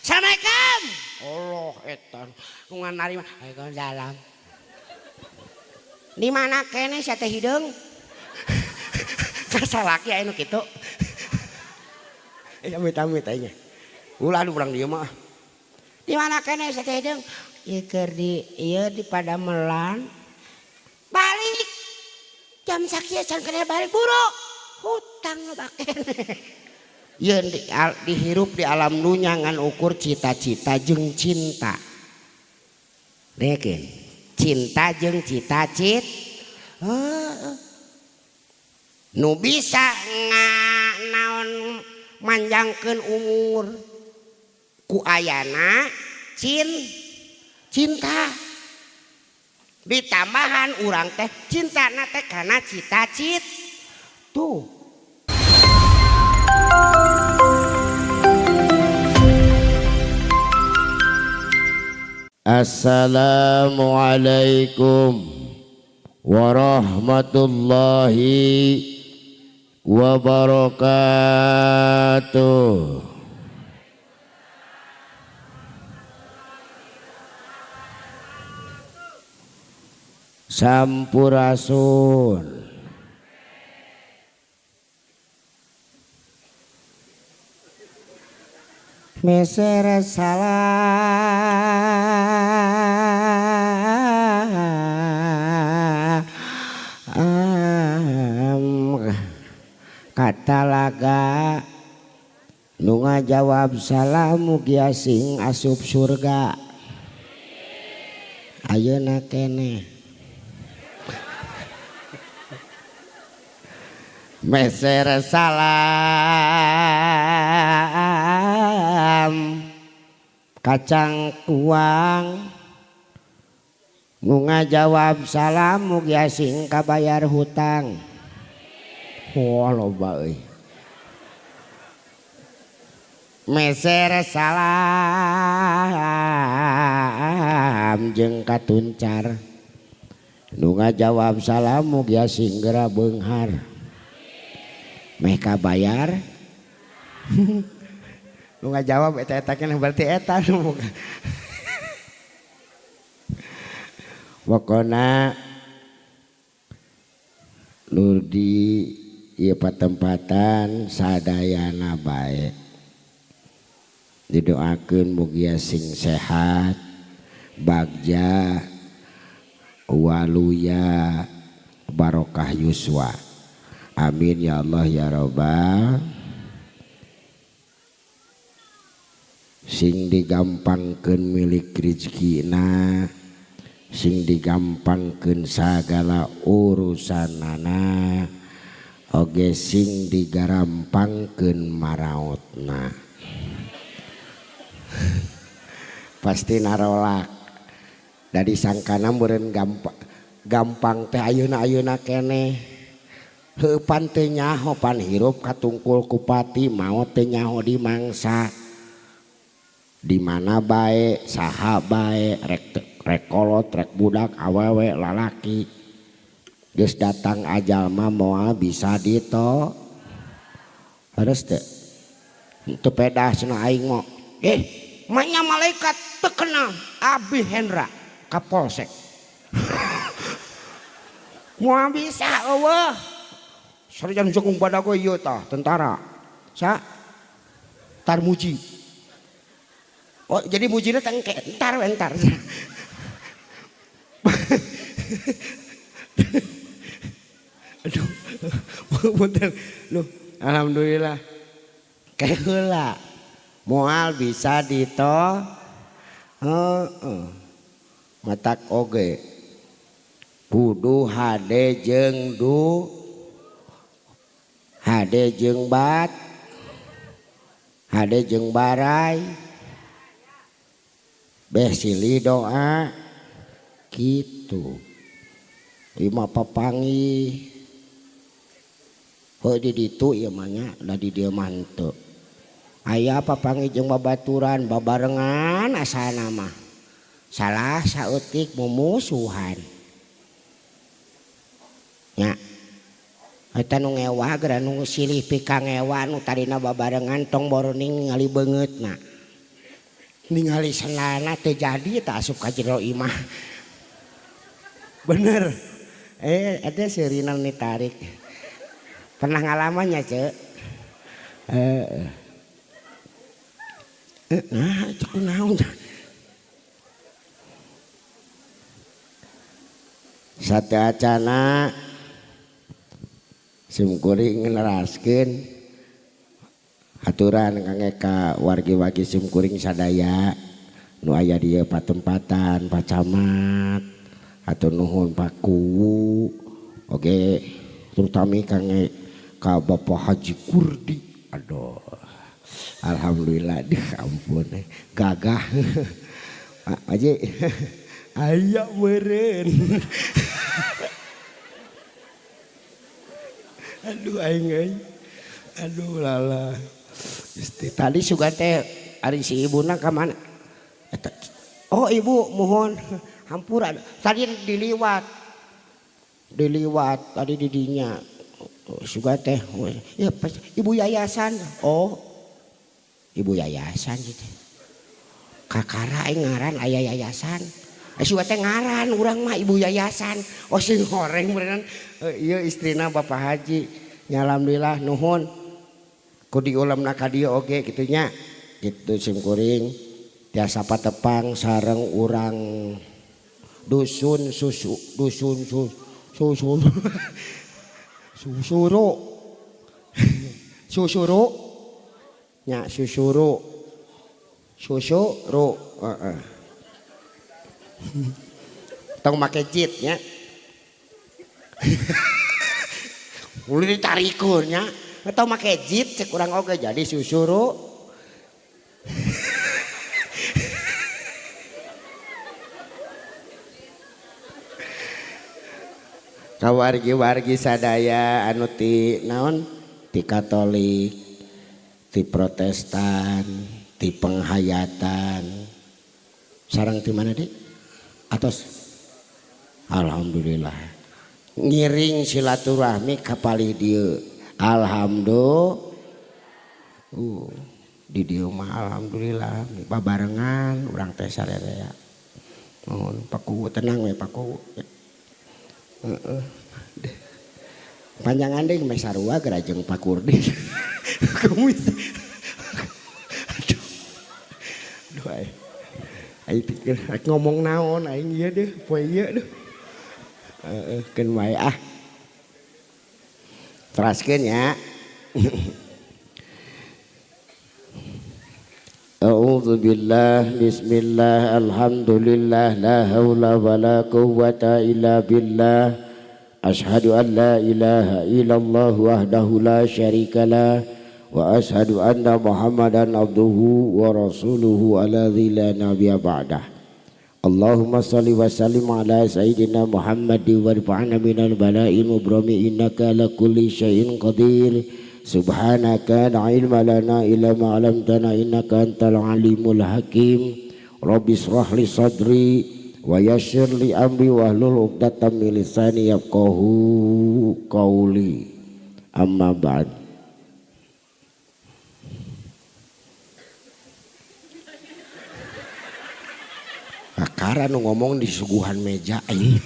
Assalamualaikum. Allah eta nu ngarima. Waalaikumsalam. Di mana keneh sia teh hideung? Kasalaki aya nu kitu. Amit-amit aing. Ulah anu urang dieu mah. Di mana keneh sia teh hideung? Ieu keur di ieu di Padamelan. Balik. Jam sakieu can keneh balik buru. Hutang loba keneh. Ieu dihirup di alam dunya ngan ukur cita-cita jeung cinta. Dengekeun. Cinta jeung cita-cita. Heeh. Nu bisa naon manjangkeun umur ku ayana cinta. Ditambahan urang teh cintana teh kana cita-cita. Tuh. Assalamualaikum warahmatullahi wabarakatuh. Sampurasun. Meser salam kata laga nu ngajawab salam mugi sing asup surga. Ayeuna keneh meser salam kacang kuang nu ngajawab salam mugi sing kabayar hutang. Wah loba euy. Meser salam jeung katuncar nu ngajawab salam mugi sing geura beunghar. Meh kabayar. Nu ngajawab eta-eta keneh berarti eta nu pokona nu di ieu patempatan sadayana bae. Didoakeun mugia sing sehat, bagja, waluya, barokah yuswa. Amin ya Allah ya Rabbal. Sing digampangkeun milik rezekina, sing digampangkeun sagala urusanana, oge sing digarampangkeun maraotna. Pasti narolak. Dari sangkana meureun gampang teh ayeuna-ayeuna keneh. Heuh pan teu nyaho pan hirup katungkul kupati maot teu nyaho di mangsa. Di mana bae saha bae rek kolot rek budak awewe lalaki. Geus datang ajal mah moal bisa dito. Harus teu. Teu pedah cenah aing mah. Manya malaikat teu kenal Abi Hendra Kapolsek. Moal bisa eueuh. Sarjan jenggung badago ieu tah tentara. Sa Tarmuji. Oh, jadi mujina tengke entar entar. Aduh. Punten. Loh, alhamdulillah. Keheula. Moal bisa dito. Heeh. Matak oge. Kudu hade jeung du. Hade jeung bat. Hade jeung barai. Beh silih doa gitu. Lima papangi. Heuh di ditu ieu mah nya, da di dieu mah henteu. Aya papangi jeung babaturan babarengan asalna mah. Salah saeutik mumusuhan. Nya. Eta nu ngewa geura nu silih pika ngewa nu tadina babarengan tong boroning ningali beungeutna. Ningali sendalna teu jadi tah asup ka jero imah. Bener. Ada seurina ditarik. Pernah ngalamannya, Cek? Nah, cek naon. Sateuacana simkuring neraskeun aturan kangge ka wargi-wargi simkuring sadaya nu aya di ieu patempatan Pak Camat hatur nuhun Pak Kuwu oge terutami kangge ka Bapak Haji Kurdi. Aduh, alhamdulillah, dih ampun gagah. Pak Haji aya meureun. Aduh aing euy. Aduh lala. Gusti tadi sugan teh ari si ibuna ka mana? Eta. Oh ibu mohon hampura tadi diliwat. Diliwat tadi di dinya. Sugan teh ya pas, ibu yayasan. Oh. Ibu yayasan gitu. Kakara aing ngaran aya yayasan. Sugan teh ngaran urang mah ibu yayasan. Oh sing horeng beneran. Ieu istrina Bapak Haji. Nya alhamdulillah nuhun. Ku diulemna ka dieu oge kitu nya. Kitu simkuring tiasa patepang sareng urang dusun susu dusun susu susuru susuru nya susuru susuru heeh. Tong make jit nya. Ulah ditarikeun nya. Tong make jit cek urang oge jadi susuru. Ka wargi-wargi sadaya anu ti naon? Ti Katolik, ti Protestan, ti penghayatan. Sareng ti mana dik? Atos. Alhamdulillah. Ngiring silaturahmi ka palih dieu. Alhamdulillah. Di dieu mah alhamdulillah babarengan urang teh sarerea. Nuhun Pak Kuwu tenang we Pak Kuwu. Heeh. Panjangan deui meh sarua geura jeung Pak Kurdi. Kumis. Aduh. Aduh aing. Aing pikir rek ngomong naon aing ieu deuh poe ieu deuh. Heeh, keun wae ah. Teraskeun nya. A'udzu billah bismillah alhamdulillah la haula wala quwwata illa billah asyhadu an la ilaha illallah wahdahu la syarikalah wa asyhadu anna muhammadan abduhu wa rasuluhu alladzi la nabiyya ba'dah. Allahumma shalli wa sallim ala sayyidina Muhammadin warfa'na minal bala'i mubrami innaka ala kulli syai'in qadir. Subhanaka la ilma lana illa ma 'allamtana innaka antal alimul hakim. Rabbi israh li sadri wa yassir li amri wahlul 'uqdatam min lisani yafqahu qawli. Amma ba'd. Kakara nu ngomong di suguhan meja aing.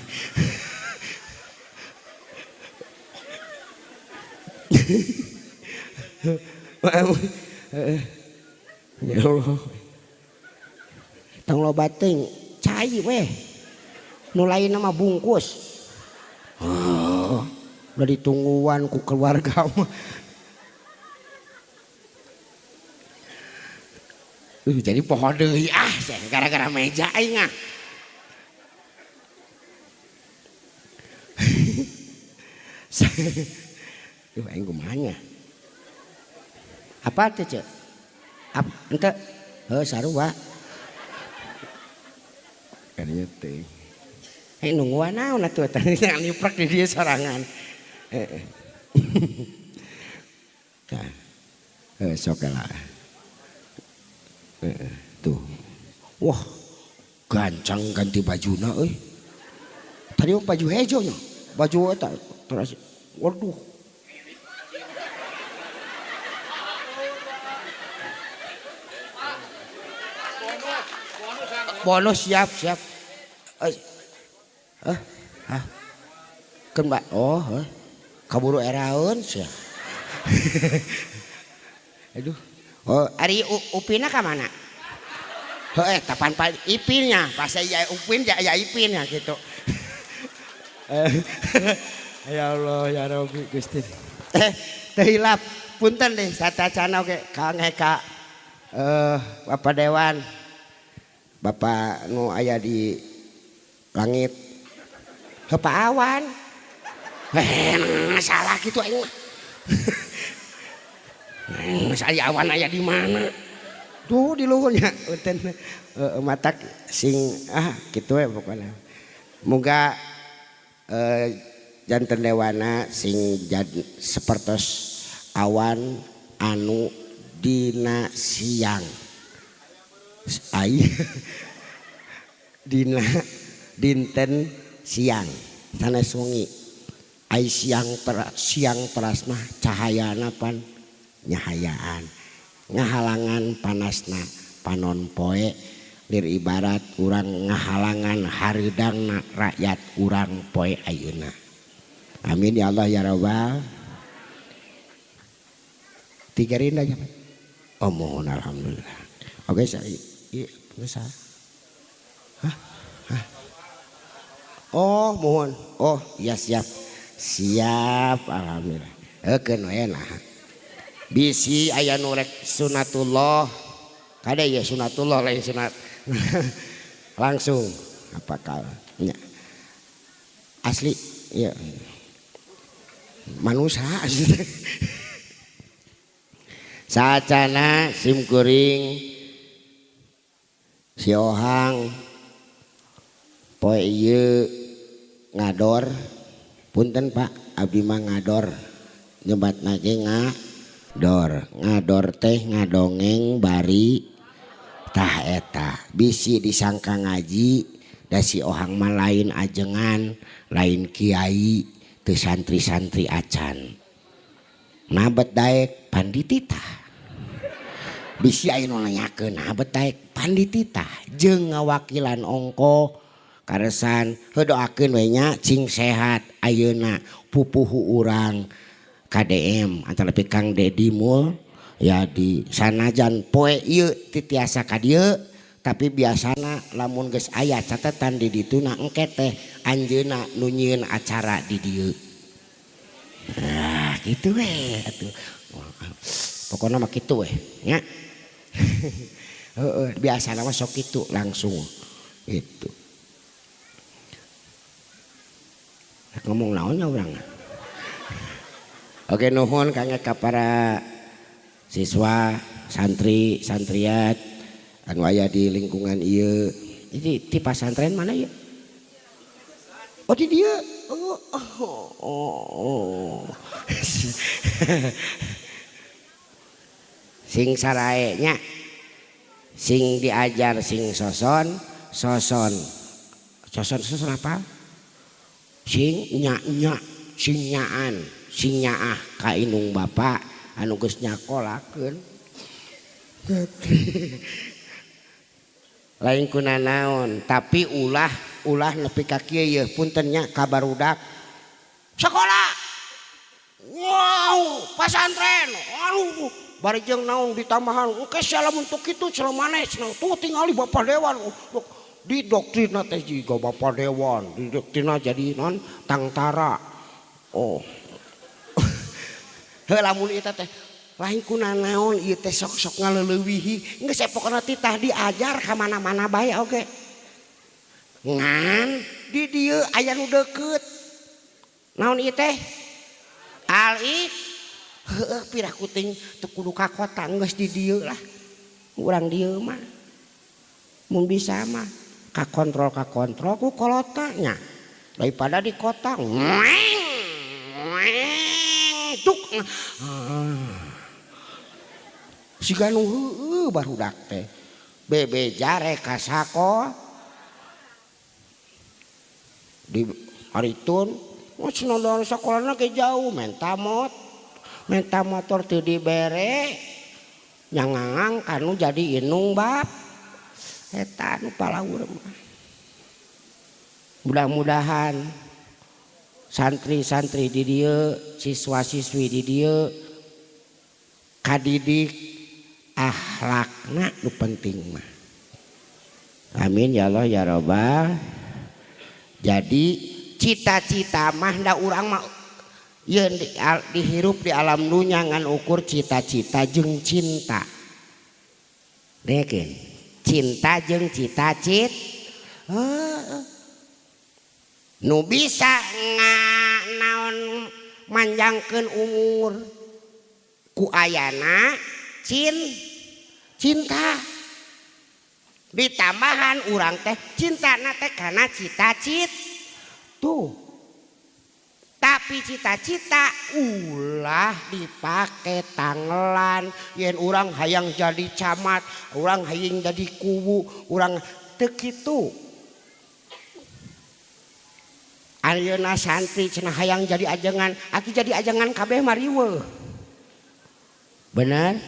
Ya Allah. Tong loba teuing cai weh. Nu lainna mah bungkus. Oh, udah ditungguan ku keluarga mah. Jadi poho deui ah gara-gara meja aing ah. Duh aing kumaha nya? Apa teh cek? Ente? Heuh sarua. Kadieu teh. Nungguan naon atuh eta nyuprek di dieu sorangan. Heeh. Tah. Heuh sok lah. Heeh, tuh. Wah, gancang ganti bajuna euy. Tadi mah baju hejo nya. Baju eta terus waduh. Bonus siap siap. Hah? Keun Pak. Oh, heuh. Kaburu eraeun sia. Aduh. Oh, ari Upina ka mana? Heuh, tapan pa Ipinnya, pas ya Upin ya ya Ipinnya gitu. Ya Allah ya Rabbi Gusti. Teu hilap punten deh satacana oge Kang Eka Bapak Dewan. Bapak nu aya di langit. Heuh Pak Awan. Salah gitu aing mah. Saya awan aya di mana? Tuh di luhurnya punten matak sing ah kitu we pokona. Muga janten dewana sing jad sapertos awan anu dina siang. Ai dina dinten siang sanes wengi. Ai siang siang teras mah cahayana pan nyahayaan ngahalangan panasna panon poe lir ibarat urang ngahalangan hareudangna rakyat urang poe ayeuna. Amin ya Allah ya Rabbal. Tiga rinda aja. Oh mohon alhamdulillah. Oke saya iya bisa. Hah? Hah? Oh mohon. Oh ya siap. Siap alhamdulillah. Keun we nah. Bisi aya nu rek sunatullah. Kade ya sunatullah lain sunat. Langsung apakah nya. Asli ya. Manusia asli. Sacana sim kuring si Ohang poe ieu ngador punten Pak abdi mah ngador nyebatna ge ngador ngador teh ngadongeng bari tah eta bisi disangka ngaji da si Ohang mah lain ajengan lain kiai teu santri-santri acan nabet daek pandititah bisi aya nu nanyakeun nabet daek pandititah jeung ngawakilan ongko karesan heuh doakeun we nya cing sehat ayeuna pupuhu urang KDM antara Kang Dedi Mul ya di sanajan poe ieu teu tiasa ka dieu tapi biasana lamun geus aya catetan di dituna engke teh anjeunna nu nyieun acara di dieu. Nah kitu we atuh. Pokona mah kitu we nya. Heeh biasana mah sok kitu langsung gitu. Ngomong naonnya urang. Oke nuhun kangge ka para siswa, santri, santriat anu aya di lingkungan ieu. Ini ti pasantren mana ieu? Oh di dieu. Oh, oh, oh. Sing sarae nya. Sing diajar sing soson, soson. Soson soson apa? Sing nya-nya, sing nyaan, sing nyaah ka indung bapa anu geus nyakolakeun. Lain kuna naon, tapi ulah ulah nepi ka kieu yeuh punten nya ka barudak. Sekolah. Wow, pasantren. Aduh, bari jeung naon ditambahan. Engke sia lamun teu kitu cenah maneh cenah. Tuh tingali Bapak Dewan. Di doktrina teh jiga Bapak Dewan, di doktrina jadi non tangtara. Oh. Heuh lamun ieu teh lain kuna naon ieu teh sok-sok ngaleulewihi. Geus pokona titah diajar ka mana-mana bae oge. Ngan di dieu aya nu deukeut. Naon ieu teh? Al-i heueuh pirah kuting teu kudu ka kota geus di dieu lah. Urang dieu mah. Mun bisa mah kakontrol ku kolotanya daripada di kota duk siga nu heueuh barudak teh bebeja rek ka sakola di haritun cenah sakolana ge jauh menta motor teu dibere nyangangang kanu jadi inung bab. Eta nu palaur mah. Mudah-mudahan santri-santri di dieu, siswa-siswi di dieu kadidik akhlakna nu penting mah. Amin ya Allah ya Rabbal. Jadi cita-cita mah da urang mah yeun dihirup di alam dunya ngan ukur cita-cita jeung cinta. Dengekeun. Cinta jeung cita-cita. Heeh. Nu bisa naon manjangkeun umur ku ayana cinta. Ditambahan urang teh cintana teh kana cita-cita. Tuh. Tapi cita-cita ulah dipake tangelan yen urang hayang jadi camat, urang hayang jadi kuwu, urang teu kitu. Ayeuna santri cenah hayang jadi ajengan, atuh jadi ajengan kabeh mah riweuh. Bener?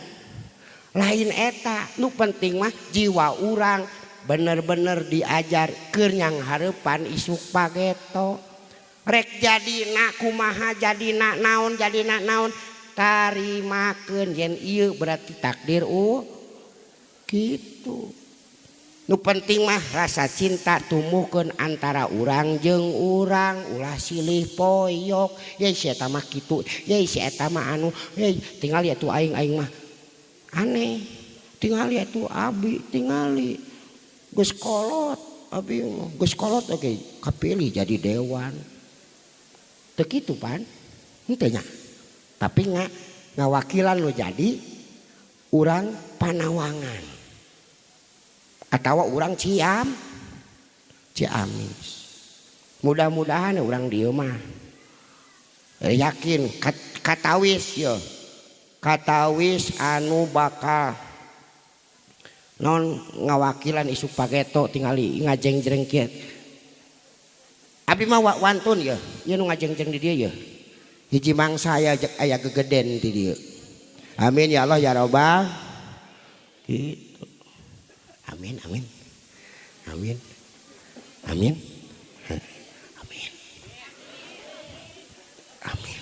Lain eta, nu penting mah jiwa urang bener-bener diajar keur nyanghareupan isuk pageto. Rek jadina kumaha jadina naon jadina naon tarimakeun yen ieu berarti takdir kitu. Nu penting mah rasa cinta tumbuhkeun antara urang jeung urang, ulah silih poyok. Ye si eta mah kitu, ye si eta mah anu, ye tingali atuh aing aing mah aneh. Tingali atuh abi tingali. Geus kolot abi mah, geus kolot oge kapilih jadi dewan. Teu kitu pan? Henteu nya. Tapi ngawakilan nu jadi urang Panawangan. Atawa urang Ciamis. Mudah-mudahan urang dieu mah yakin katawis ye. Katawis anu bakal non ngawakilan isuk pageto tingali ngajengjreng kieu. Abi mah wantun ye, ieu nu ngajengjreng di dieu ye. Hiji mangsa aya aya gegeden di dieu. Amin ya Allah ya Rabbal. Gitu. Amin amin. Amin. Amin. Amin. Amin.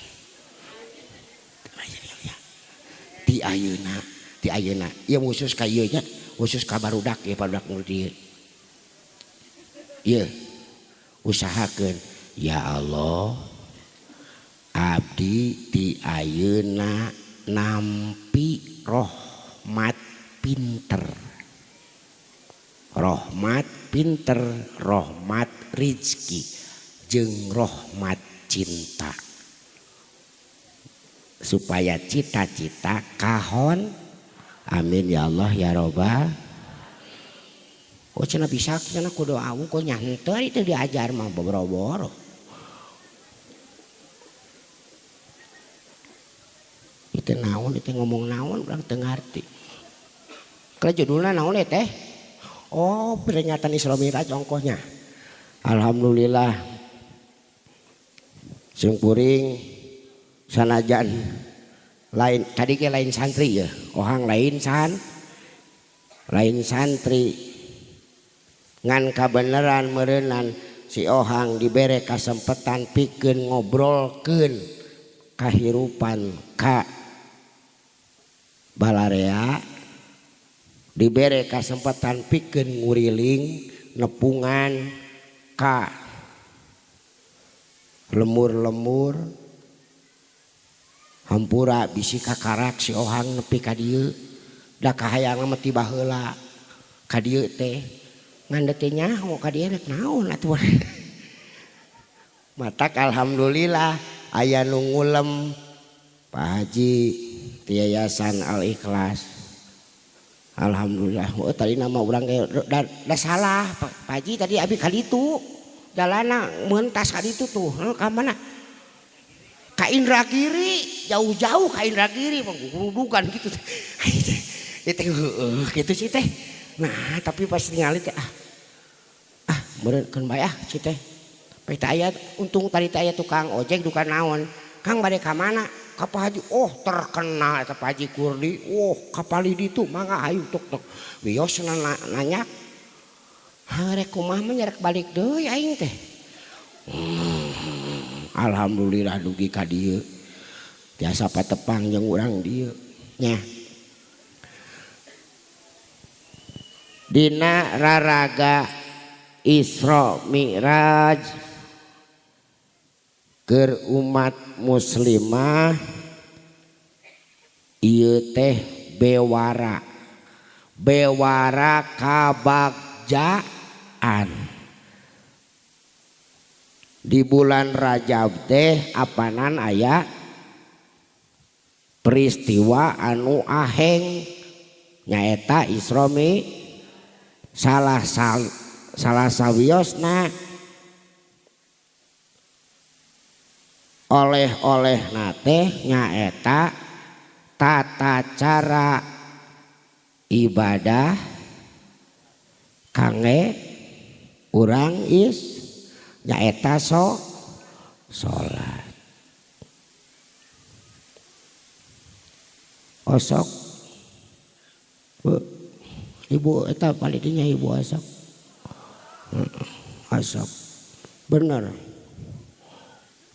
Di ayeuna, di ayeuna. Ieu khusus ka ieu nya, khusus ka barudak ieu barudak nu dieu. Ieu usahakeun ya Allah abdi di ayeuna nampi rahmat pinter. Rahmat pinter, rahmat rizki, jeung rahmat cinta. Supaya cita-cita kahon. Amin ya Allah ya Rabbal. Oh cenah bisa cenah kudu awung kok nyanteur itu diajar mah boro-boro. Itu naon itu ngomong naon urang teu ngarti. Kalau judulna naon teh? Oh, peringatan Isra Mi'raj ongkohnya. Alhamdulillah. Sungkuring sanajan lain tadi ke lain santri ya, ohang lain san lain santri. Ngan kabeneran meureunan si ohang dibere kasempetan pikeun ngobrolkeun kahirupan ka balarea, dibere kasempatan pikeun nguriling nepungan ka lemur-lemur hampura bisi kakarak si ohang nepi ka dieu da kahayang mah ti baheula ka dieu teh ngan teu nyaho ka dieu rek naon atuh. Matak alhamdulillah aya nu ngulem Pak Haji ti Yayasan Al Ikhlas. Alhamdulillah. Oh, tadi nama urang ge da salah Pak Haji tadi abi ka ditu jalana mentas ka ditu tuh ka mana? Ka Indragiri, jauh-jauh ka Indragiri manggurudugan gitu. Itu heueuh kitu sih teh. Nah, tapi pas ningali teh meureun keun bae ah si teh. Teh aya untung tadi teh aya tukang ojek duka naon. Kang bade ka mana? Ka Pak Haji. Oh, terkenal eta Pak Haji Kurdi. Oh, kapali ditu mangga hayu tok tok. Wios nanya. Rek kumaha mah nyarek balik deui aing teh. Alhamdulillah dugi ka dieu. Tiasa patepang jeung urang dieu nya. Dina raraga Isra Mi'raj keur umat muslimah ieu teh bewara. Bewara kabagjaan. Di bulan Rajab teh apanan aya peristiwa anu aheng nyaeta Isra Mi'raj. Salah sawiosna oleh-olehna teh nyaeta tata cara ibadah kangge urang is nyaeta salat. Osok bu, ibu eta palidinya ibu osok. Osok bener.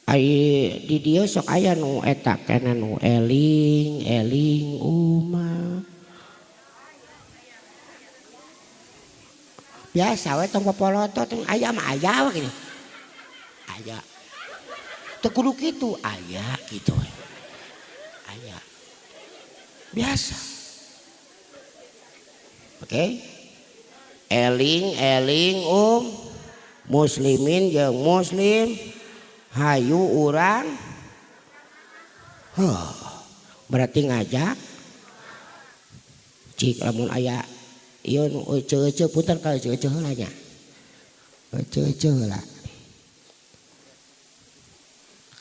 Ai di dieu sok aya nu eta kana nu eling eling umat. Biasa we tong popoloto tong aya mah aya we gini. Aya. Teu kudu kitu, aya kitu we. Aya. Biasa. Oke. Okay. Eling eling muslimin jeung muslim hayu urang. Huh, berarti ngajak cik lamun aya ieu nu eceu-eceu punten ka eceu-eceu heula nya. Eceu-eceu heula.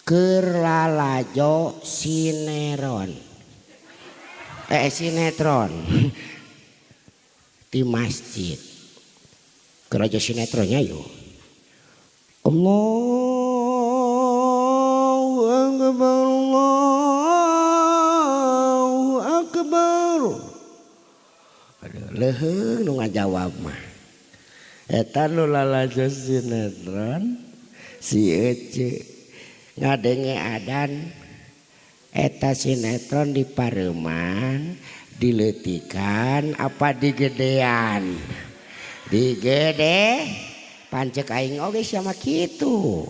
Keur lalajo sineron. Sinetron. Di masjid. Keur aja sinetronnya yo. Allahu akbar, Allahu akbar. Aduh, leuheung nu ngajawab mah. Eta nu lalajo sinetron si Ece ngadenge adan eta sinetron di pareuman dileutikan apa digedean? Digede pancek aing oge sia mah kitu.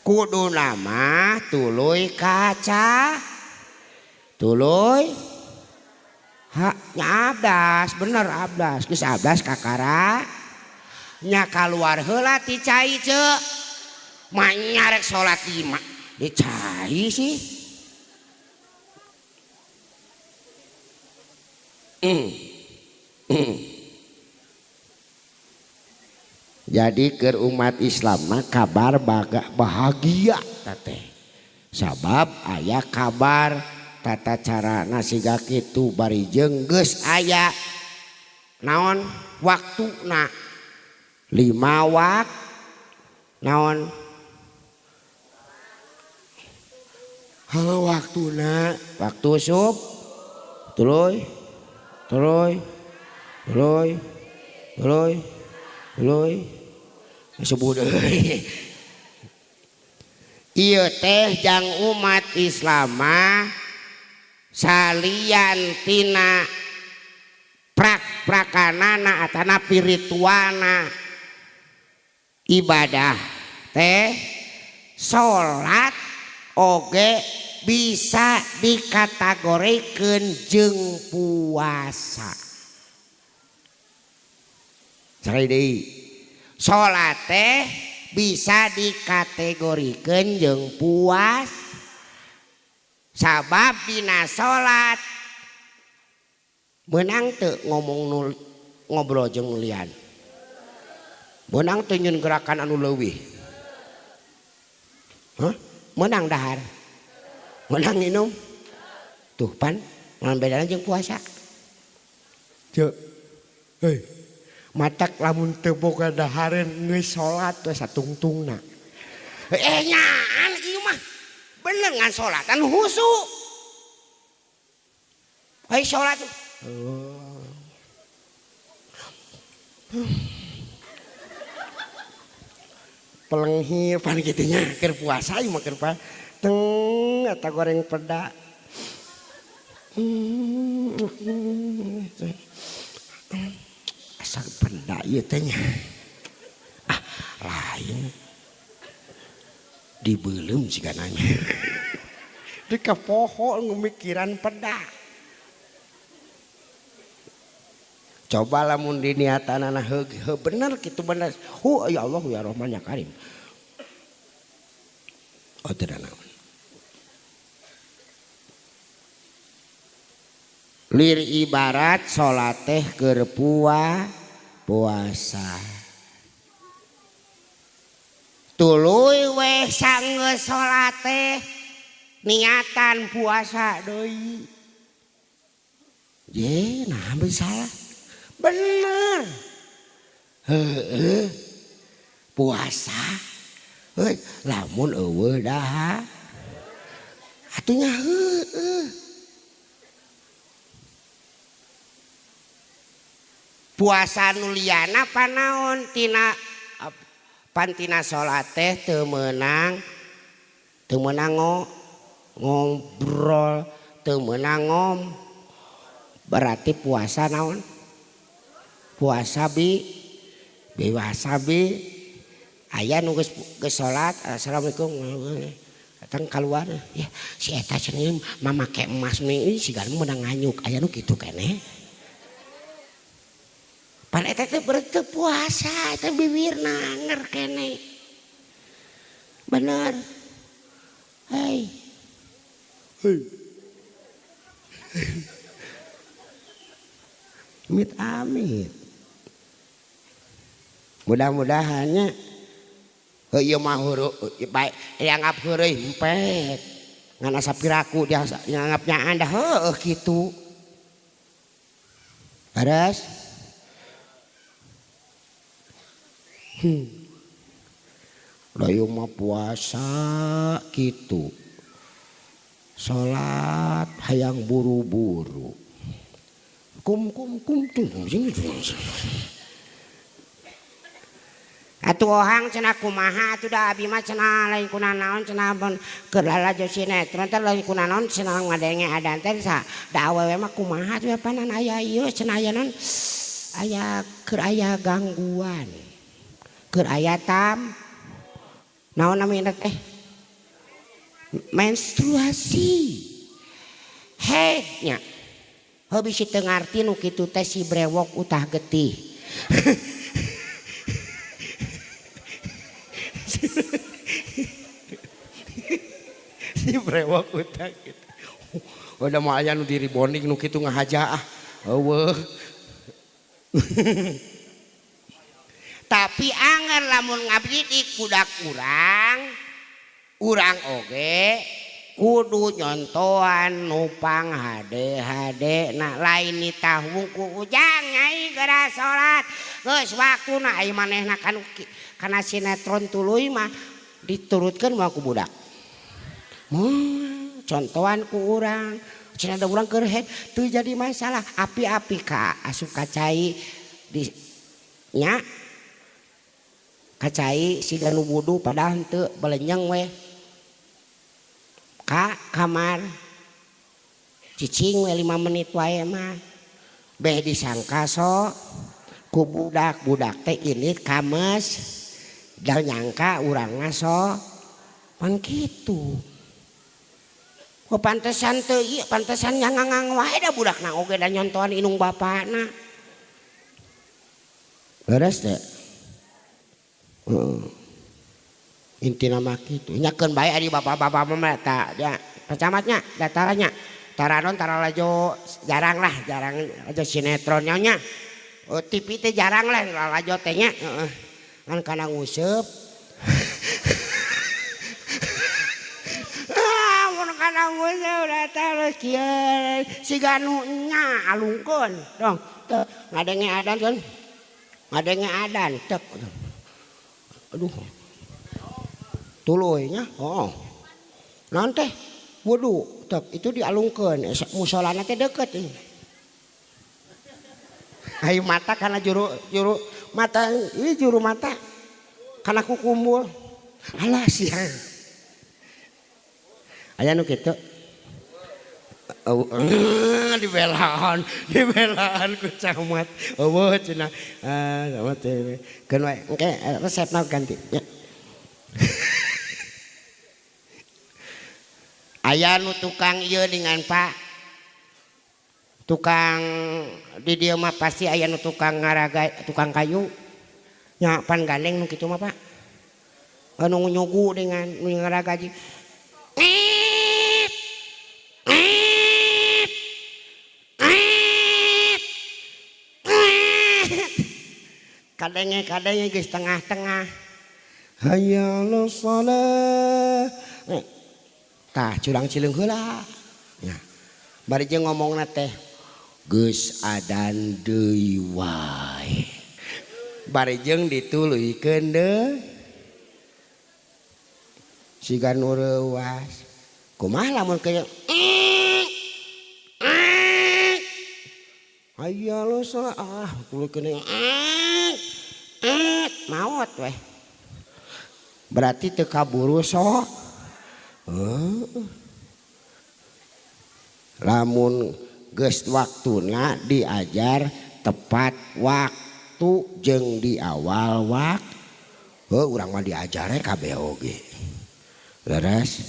Kudu nama tuluy kaca tuluy haknya abdas bener abdas geus abdas kakara nya kaluar heula ti cai ceu mah rek salat di di cai sih. Jadi keur umat Islam mah kabar bahagia teh sabab aya kabar tata cara nasiga kitu bari jeung geus aya naon waktuna 5 wak naon halo waktuna waktu sub tuluy tuluy tuluy tuluy tuluy subuh deui. Ieu teh jang umat Islam mah salian tina prak-prakanana atanapi ritualna ibadah teh salat oge bisa dikategorikeun jeung puasa. Sekali deui, salat teh bisa dikategorikeun jeung puas sabab dina salat meunang teu ngomong nu ngobrol jeung lian, meunang teu nyieun gerakan anu leuwih, hah? Meunang dahar, meunang minum, tuh pan ngan bedana jeung puasa. Ceuk, heuy, matak lamun teu boga dahareun geus salat we satungtungna. Nyaan ieu mah bener ngan salatan husu. Ai salat. Pelenghir pan kitu nya keur puasa ieu mah keur teng eta goreng peda. Asa peda ieu teh nya. Ah, lain. Dibeuleum sigana nya. Di kapoho ngemikiran peda. Coba lamun diniatanana heuh bener kitu bener. Hu ya Allah ya Rahman ya Karim. Oh teu naon. Lir ibarat salat teh keur puasa. Tuluy weh sanggeus salat teh niatan puasa deui. Ye, nah salah. Bener. Heeh. Puasa. Heuy, lamun eueuh daha. Atunya heueuh. Puasa nu liana panaon tina pantina salat teh teu meunang ngobrol, teu meunang berarti puasa naon? Puasa bi dewasa bi aya nu geus salat assalamualaikum datang keluar ya si eta cenah mamake emas nih sigana meunang nganyuk aya nu kitu keneh pan eta teh berarti puasa eta bibirna anger keneh bener hei hei amit amit mudah-mudahannya ieu mah bae dianggap heureuy empet ngan asa piraku dianggapnya anda heueuh kitu beres da ieu mah puasa kitu salat hayang buru-buru kum kum kum tum atuh ohang cenah kumaha atuh da abi mah cenah lain kunanaon cenah mun keur lalajo sinetron teh lain kunanaon cenah ngadenge adan teh sa da awewe mah kumaha atuh panan aya ieu cenah aya naon aya keur aya gangguan keur aya tam naon namina teh menstruasi head nya heuh bisi teu ngarti nu kitu teh si brewok utah getih. Si brewok utah gitu. Udah mau aya nu diri bonding nu kitu ngahaja ah. Eueuh. Tapi anger lamun ngabdidik budak urang, urang oge kudu nyontoan nupang hade-hade na lain nitah wungku ujang nyai geura salat. Geus waktuna ai manehna kana sinetron tuluy mah diturutkeun mah ku budak. Contohan ku urang cenah da urang keur head teu jadi masalah api-api ka asup ka cai di nya ka cai siga nu wudu padahal henteu belenyeng we ka kamar cicing we 5 menit wae mah beh disangka so ku budak-budak teh ini kames da nyangka urang mah so pan kitu. Oh pantesan teu ieu pantesan nyangangang wae da budakna oge da nyontohan indung bapana. Beres teh. Heeh. Intina mah kitu. Nyakeun bae ari bapak-bapak mah eta nya pacamatnya dataranya. Taranon taralajo jarang lah, jarang aja sinetron nya. Oh, TV teh jarang lah lalajo teh nya. Heeh. Ngan kana nguseup. Kana nguseup datang kieu siga nu nya alungkeun dong teu ngadenge adan kan. Ngadenge adan tek. Aduh. Tuluy nya, heeh. Naon teh? Wudu tek itu dialungkeun musolana teh deukeut ieu. Ai mata kana juru juru Mata ieu juru mata kana kukumbul. Alah sia. Aya nu kitu. Dibelaan ku camat. Eueuh cenah. Ah, camat teh. Keun wae engke resepna ganti nya. Aya nu tukang ieu dengan Pak. Tukang di dieu mah pasti aya nu tukang ngaraga, tukang kayu. Nya pan gandeng nu kitu mah Pak. Anu nyugu dengan nu ngaragaji. Kadenge-kadenge geus tengah-tengah. Hayya 'alas shalah. Tah curang cileung heula. Nya. Bari jeung ngomongna teh geus adan deui wae. Bari jeung dituluykeun deui. Siga nu reuas. Kumaha lamun kaya hayya 'alas shalah ah tuluykeun maot weh. Berarti teu kaburu sok. Lamun geus waktuna diajar tepat waktu jeung di awal waktu. Heuh urang mah diajare kabeh oge. Leres?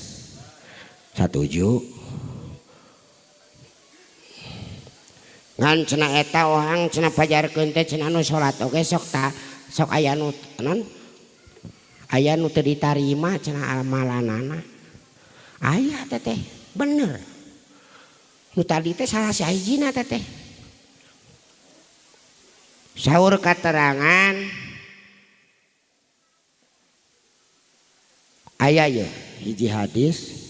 Satuju? Ngan cenah eta ohang cenah pajarkeun teh cenah anu salat oge sok ta sok aya nu non aya nu teu ditarima cenah amalanana. Aya teteh bener. Nu tadi teh salah sahijina teteh. Saur katerangan aya ye hiji hadis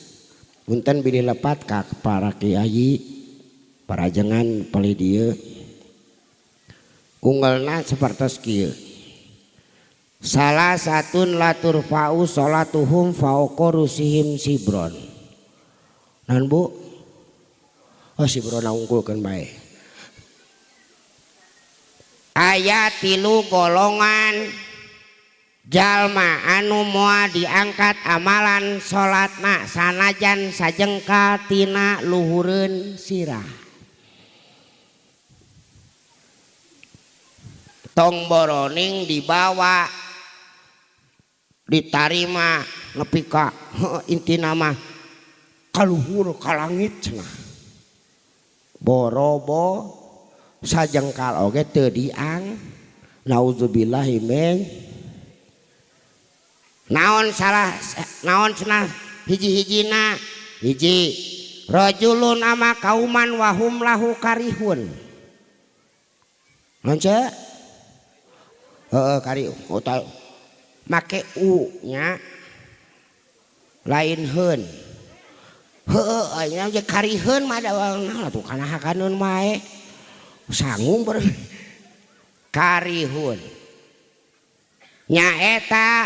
punten bilih lepat ka para kiai parajengan palih dieu unggelna sapertos kieu. Salah satun la turfa'u sholatuhum fauqa rusihim sibron. Naon Bu? Oh sibrona unggulkeun bae. Aya 3 golongan jalma anu moal diangkat amalan salatna sanajan sajengkal tina luhureun sirah. Tong boroning dibawa ditarima nepi ka intina mah kaluhur ka langit cenah. Borobo sajengkal oge teu diang. Nauzubillahi min. Naon salah naon cenah hiji-hijina hiji rajulun ama kauman wahum lahu karihun. Naon ce? Heeh kari oh make u nya lain heun. Heeh aya ge kariheun mah da tuh kana hakaneun wae. Sanggung ber karihun. Nyaeta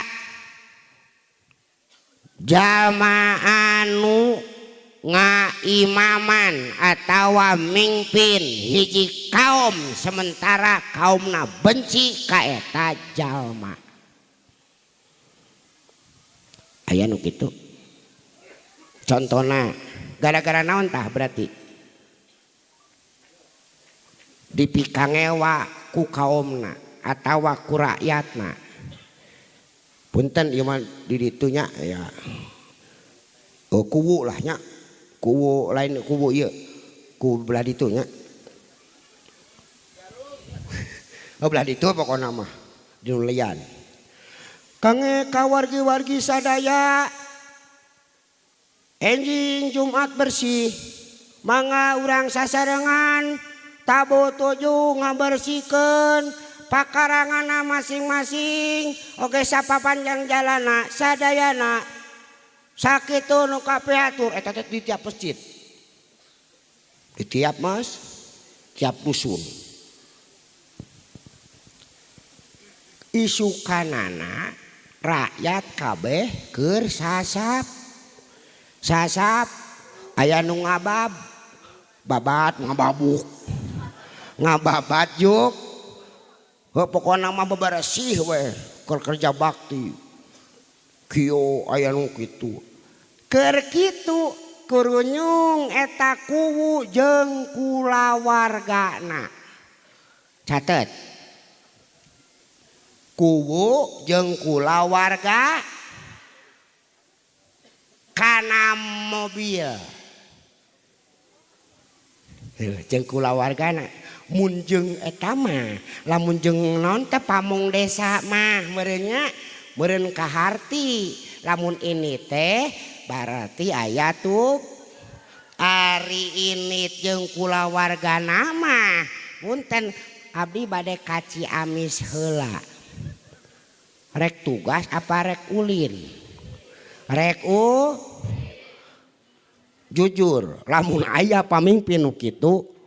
jalma anu ngaimaman atawa mingpin hiji kaum sementara kaumna benci ka eta jalma. Aya nu kitu. Contona gara-gara naon tah berarti dipikangewa ku kaumna atawa ku rakyatna. Punten ieu mah di ditu nya ya. Oh kuwu lah nya. Kuwu lain kuwu ieu. Kuwu belah ditu nya. Oh belah ditu pokona mah di nu lian. Kange ka wargi-wargi sadaya enjing Jumat bersih mangga urang sasarengan tabuh tujuh ngabersihkeun pakaranganna masing-masing oge sapapanjang jalana sadayana sakitu nu kapihatur eta teh di tiap masjid di tiap mas tiap dusun isukanana rakyat kabeh keur sasap sasap aya nu ngabab babat ngababuk ngababat juk Heuh pokona mah beberesih we keur kerja bakti. Kieu aya nu kitu. Keur kitu kurunyung eta kuwu jeung kulawargana. Catet. Kuwu jeung kulawarga kana mobil. Heuh jeung kulawargana mun jeung eta mah lamun jeung naon teh pamong desa mah meureun nya meureun kaharti lamun ini teh berarti aya tuh ari ini jeung kulawargana mah punten abdi bade ka Ciamis heula rek tugas apa rek ulin rek jujur lamun aya pamimpin nu kitu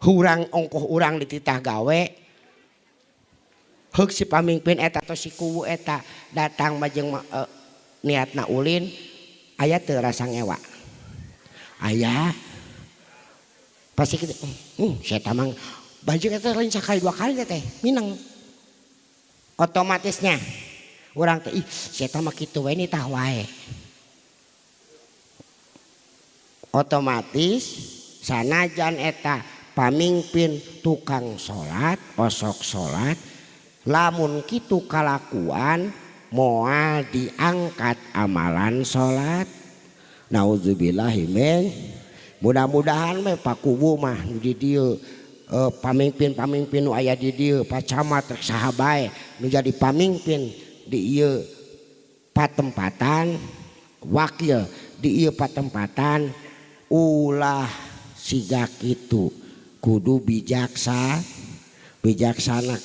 hurang ongkoh urang dititah gawe heuk si pamimpin eta atau si kuwu eta datang majeng niatna ulin aya teu rasa ngewa aya pasti kitu saya tamang baju eta lain sakali dua kali teh mineng otomatisnya urang teh ih saya mah kitu we nitah wae otomatis sanajan eta pamimpin tukang salat osok salat lamun kitu kalakuan moal diangkat amalan salat naudzubillahi min mudah-mudahan we pakuwu mah di dieu pamimpin-pamimpin nu aya di dieu Pak Camat rek saha bae nu jadi pamimpin di ieu patempatan wakil di ieu patempatan ulah siga kitu kudu bijaksana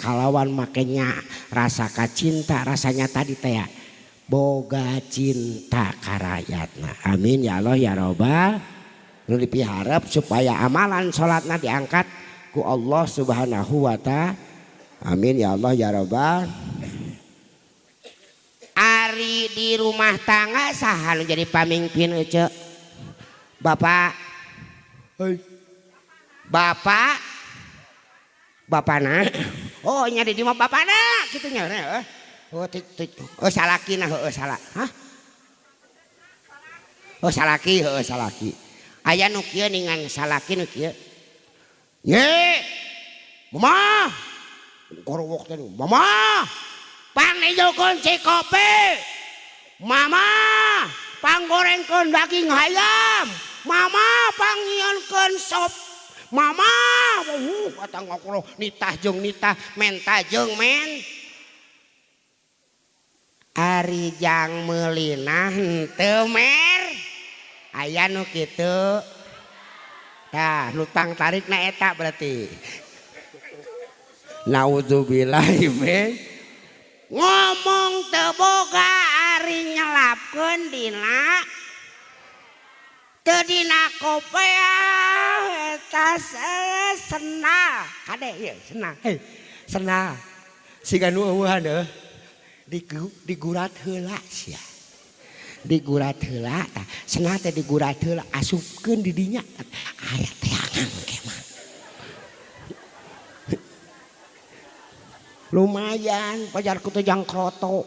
kalawan makanya rasa kacinta rasanya tadi teh boga cinta ka rakyatna amin ya Allah ya robbal nu dipiharep supaya amalan salatna diangkat ku Allah Subhanahu wa ta'ala amin ya Allah ya robbal. Ari di rumah tangga saha nu jadi pamimpin ece bapak hei bapak bapana oh nya di mah bapana kitu nya oh oh salakina heueuh salah hah oh salaki heueuh salaki aya nu kieu ningan salaki nu kieu ye mama korowok teh mama pangnejokeun cikopi mama panggorengkeun daging hayam mama pangnyieunkeun sop mama kata ngokro nitah jeung nitah menta jeung men ari jang meulina henteu mer aya nu kitu tah nu tang tarikna eta berarti naudzubillahi min ngomong teu boga ari nyelapkeun dina teu dina kopea eta senal kade ieu senal hei senal siga nu eueuhan heuh digurat heula sia digurat heula tah senal teh digurat heula asupkeun di dinya aya teangan ke mah lumayan pajar ku teh jang kroto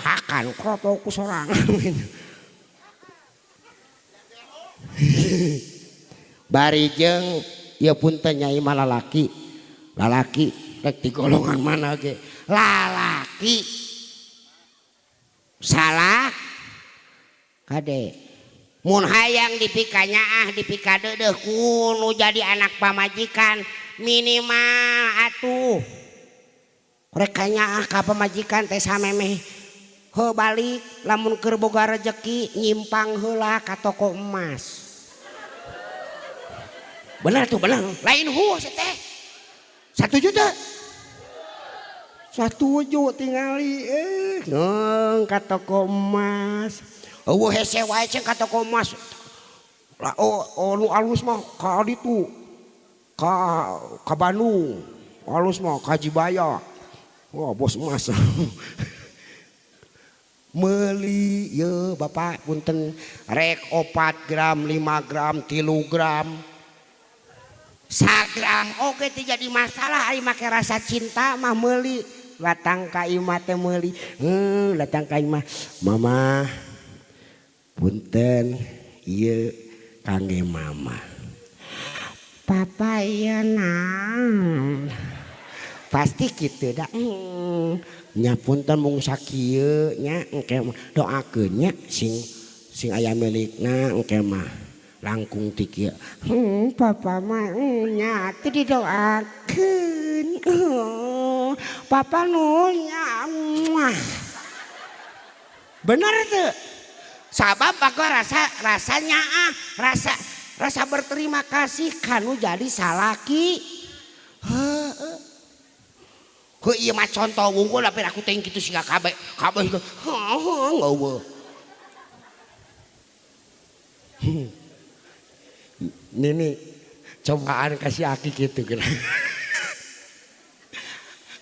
hakan kroto ku sorangan bari jeung ieu punten nyai mah lalaki lalaki rek di golongan mana ge lalaki salah kade mun hayang dipikanyaah dipikadeudeuh ku nu jadi anak pamajikan minimal atuh rek kanyaah ka pamajikan teh samemeh heuh balik lamun keur boga rejeki nyimpang heula ka toko emas. Bener tuh bener lain hueuh teh 1 juta 1 tingali neng ka toko emas eueuh hese wae ceng ka toko emas lah oh nu alus mah ka ditu ka Bandung alus mah ka Jibaya wah bos emas meuli ye bapak punten rek 4 gram 5 gram 3 gram Sagram oge teu jadi masalah ari make rasa cinta mah meuli latang ka imah teh meuli. Latang ka imah mama punten ieu kangge mama. Papa ieu naon? Pasti kitu da. Nya punten mung sakieu nya engke doakeun nya sing sing aya milikna engke mah langkung ti kieu. Papa mah nya teu didoakeun. Papa nu nya. Bener teu? Sabab aku rasa rasanya rasa rasa berterima kasih kanu jadi salaki. Heeh. Heuh ieu mah contoh wungkul tapi aku teh kitu siga kabeh kabeh heuh eueuh. Nini cobaan kasih aki kitu geura.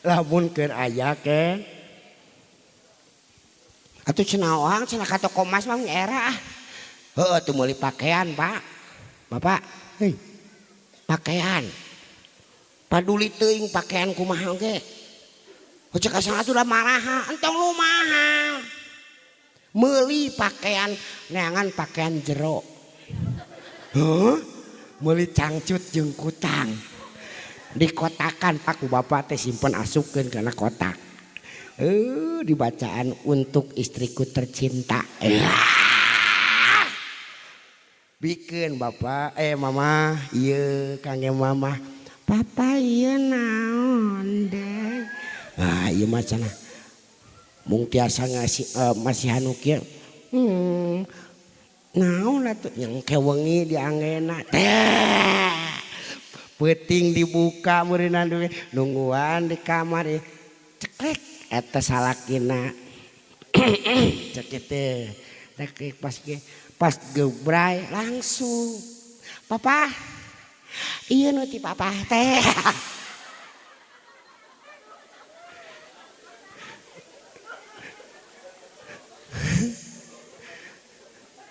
Lamun keur aya ke atuh cenah oang cenah ka toko emas mah era ah. Heueuh teu meuli pakaian, Pak. Bapak, heuy. Pakaian. Paduli teuing pakaian kumaha oge. Cek asal atuh da maraha, entong nu mahal. Meuli pakaian neangan pakaian jero. Heuh? Meuli cangcut jeung kutang. Dikotakan Pak ku bapak teh simpen asupkeun kana kotak. Dibacaan untuk istriku tercinta. Bikeun bapak, mama, ieu kangge mama. Papa ieu naon deui? Ah ieu mah cenah. Mung tiasa ngasih masihan nu kieu. Naon atuh yang ke wengi dianggena. Teh. Peuting dibuka meureunna nungguan di kamar ceklek eta salakina. Cek teh. Cek pas ge pas gebray langsung. Papa. Iya nu ti papa teh.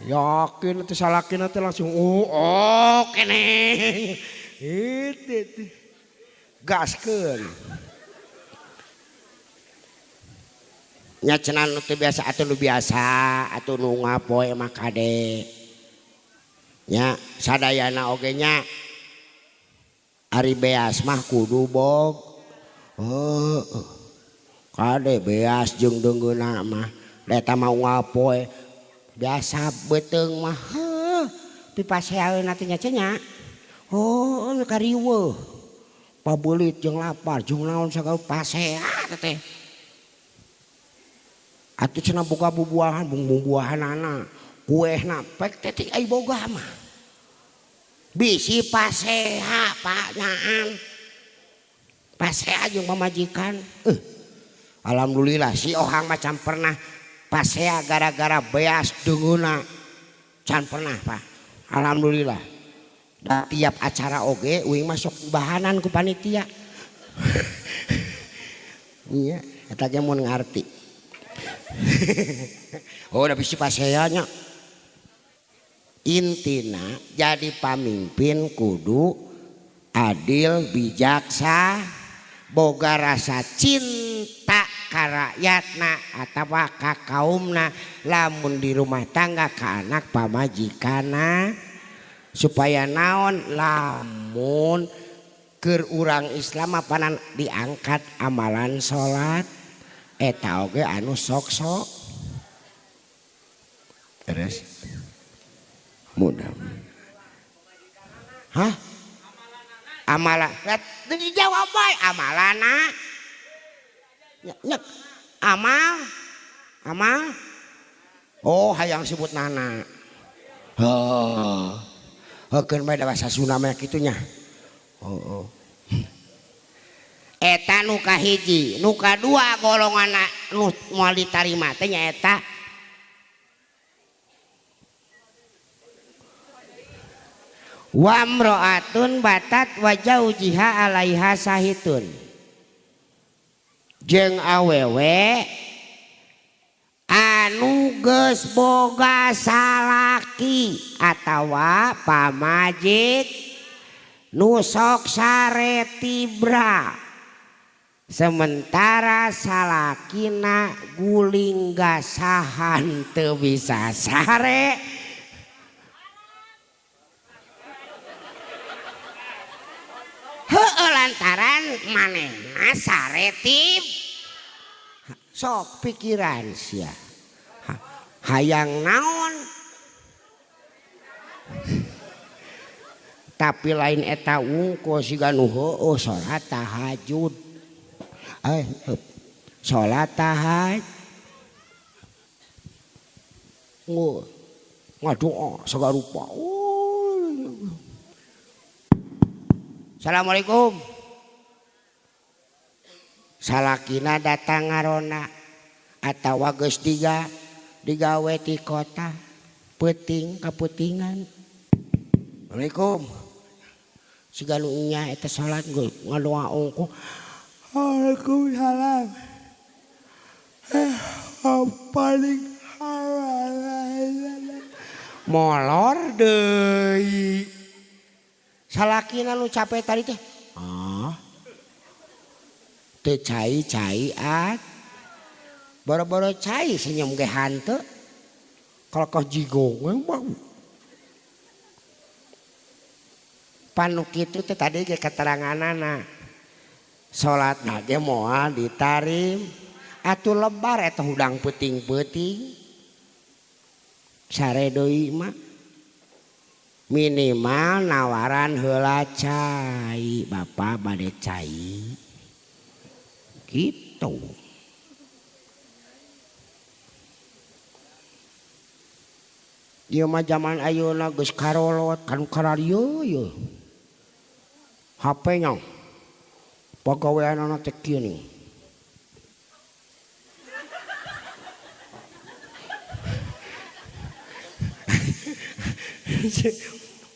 Yakin teh salakina teh langsung oh keneh. Itu gaskeun. Nya cenah nu teu biasa atuh nu biasa atuh nu ngapoe mah kade. Nya sadayana oge nya. Ari beas mah kudu bog. Heuh. Kade beas jeung deungeunna mah. Da eta mah ngapoe biasa beuteung mah heuh pipaseaeun atuh nya cenah. Oh, kariweuh. Pabeulit jeung lapar jeung naon sagala pasea teh. Atuh cenah boga bubuahan, bubuahanana. Kuehna pek teh ai boga mah. Bisi pasea Pak nyaan. Pasea jeung pamajikan. Alhamdulillah si ohang macam pernah pasea gara-gara beas deungeunna. Can pernah Pak. Alhamdulillah. Da tiap acara oge uing masuk bahanan ku panitia. Iya, eta ge mun ngarti. Oh, da bisi pasea nya. Intina jadi pamimpin kudu adil, bijaksa, boga rasa cinta ka rakyatna atawa ka kaumna, lamun di rumah tangga ka anak pamajikana supaya naon lamun keur urang Islam apanan diangkat amalan salat eta oge anu sok-sok terus mudah. Hah? Amalan. Dijawab bae amalana. Nyek. Amal. Amal. Oh, hayang sebut nana. Heuh. Heukeun bae da basa Sunda mah kitu nya. Heeh. Eta nu kahiji, nu kadua golongan nu moal ditarima teh nyaeta wamro'atun batat wa jaujiha alaiha sahitun. Jeung awewe anu geus boga salaki atawa pamajik Nu sok sare tibra. Sementara salakina guling gasahan teu bisa sare. Heueuh lantaran manehna sare tib. Sok pikiran sia. Hayang naon? Tapi lain eta wungkul siga nu heueuh salat tahajud. Salat tahajud. Ngadoa sagarupa. Assalamualaikum. Salakina datang ngarona atawa geus digawe ti kota peuting kaputingan. Assalamualaikum. Siga nu nya eta salat ngadoa ongkoh. Waalaikumsalam. Paling molor deui. Salakina nu capek tadi teh. Ah. Teu cai-cai at. Boro-boro cai senyum ge hanteu. Kalakah jigong we mah. Panu kitu teh tadi ge keteranganana. Salatna ge moal ditarim. Atuh lebar eta hudang peuting-peuting. Sare deui mah. Minimal nawaran heula cai, bapak bade cai. Gitu. Ieu mah zaman ayeuna geus karolot kan kararieu ye. HP nya pagaweanana teh kieu nih.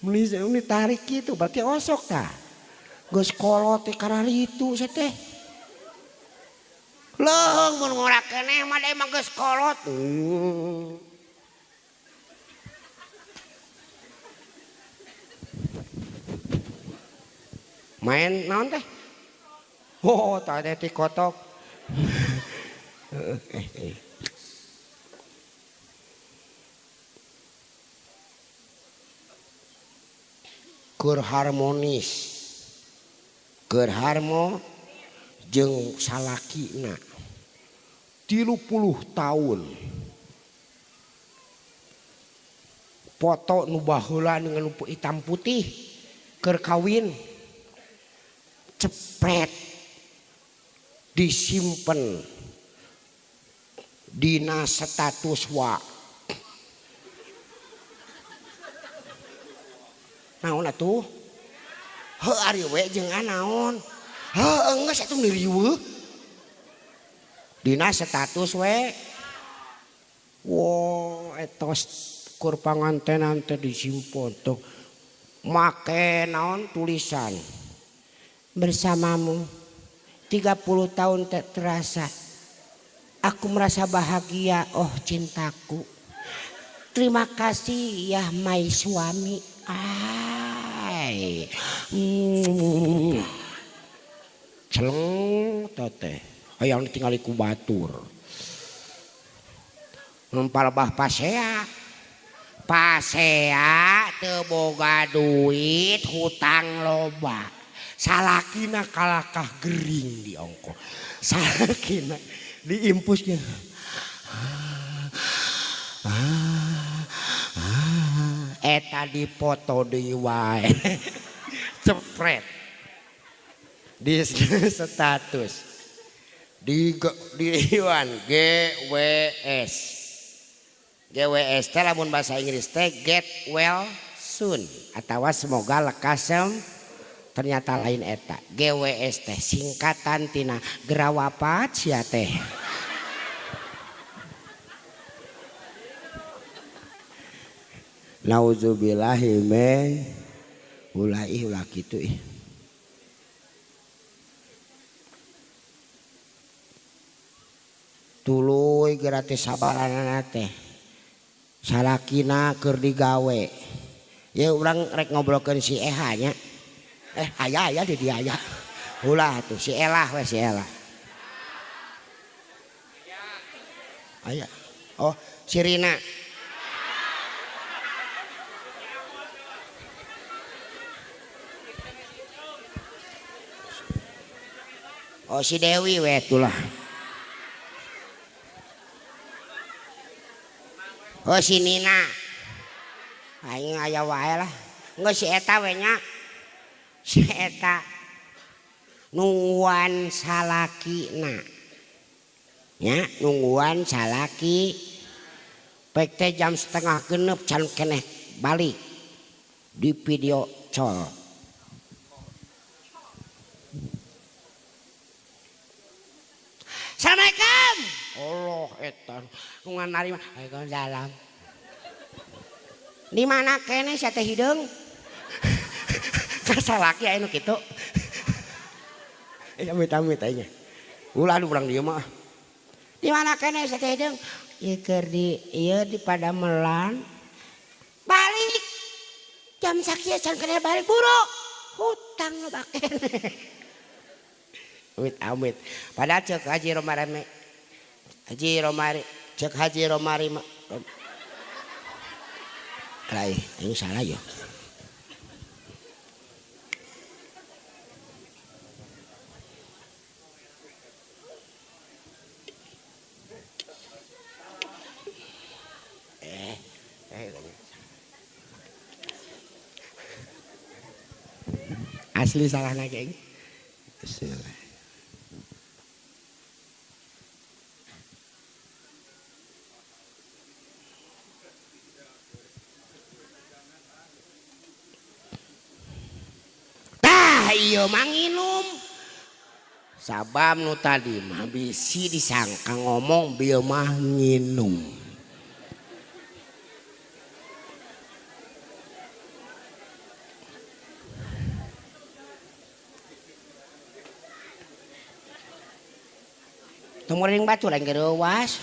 Meuni tarik kitu berarti osok tah. Geus kolot teh kararitu sia teh. Leuheung mun ngora keneh mah da emang geus kolot. Main naon teh? Oh, tah teh tikotok. Keur harmonis. Keur harmo jeung salakina. 30 tahun. Foto nu baheula dengan nu hitam putih keur kawin. Cepret disimpen dina status wa. Naon atuh? Heuh ari we jeung naon? Heuh geus atuh riweuh. Dina status we. Wo etos kur pangantenan teh disimpen tuh. Make naon tulisan. Bersamamu 30 tahun tak terasa. Aku merasa bahagia, oh cintaku. Terima kasih ya my suami. Ai. Celeng teh. Hayang ditingali ku batur. Nempal bah pasea. Pasea teu boga duit hutang loba. Salakina kalakah gering di ongkoh. Salakina diimpusnya. Eta dipoto deui wae. Cepret. Di status. Di Iwan GWS. GWS teh lamun bahasa Inggris teh get well soon atawa semoga lekas sem. Ternyata lain eta GWS teh singkatan tina gerawapat sia teh. Nauzubillahi min ulah ih ulah kitu ih. Tuluy geura teh sabaranana teh. Salakina keur digawe. Ya urang rek ngobrolkeun si Eha nya. Aya aya di dia aya. Ulah tuh si Elah we si Elah. Aya. Oh, si Rina. Oh si Dewi we itulah. Oh si Nina. Aing aya wae lah. Enggeus si eta we nya. Si eta nungguan salakina. Nya nungguan salaki. Pek teh jam 5:30 can keneh balik. Di video call. Assalamualaikum. Allah eta nu ngarima. Waalaikumsalam. Di mana keneh sia teh hideung? Kasalaki aya nu kitu. Amit-amit aing. Ulah anu urang dieu mah. Di mana keneh sia teh hideung? Ieu keur di ieu di Padamelan. Balik. Jam sakieu can keneh balik buru. Hutang loba keneh. Amit-amit. Padahal cek Haji Romari, Haji Romari, cek Haji Romari, lain, ini salah ya. Asli salah lagi. Bismillah. Ieu manginum sabab nu tadi mah bisi disangka ngomong bieu mah nginum. Teu muring batu lain gereuwas.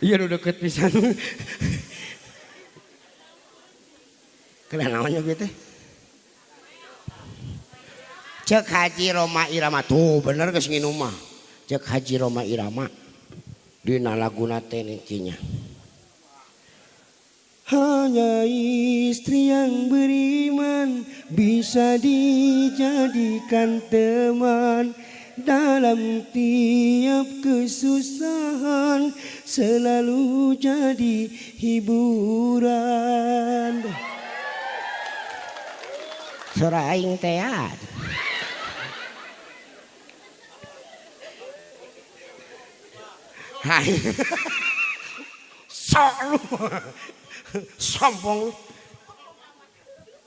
Ieu nu deukeut pisan. Kena naonnya kieu teh? Cek Haji Rhoma Irama tuh bener geus nginum mah. Cek Haji Rhoma Irama dina laguna teh nikinya. Hanya istri yang beriman bisa dijadikan teman dalam tiap kesusahan selalu jadi hiburan. Suara aing teh ya. Hai. Sok lu. Sombong lu.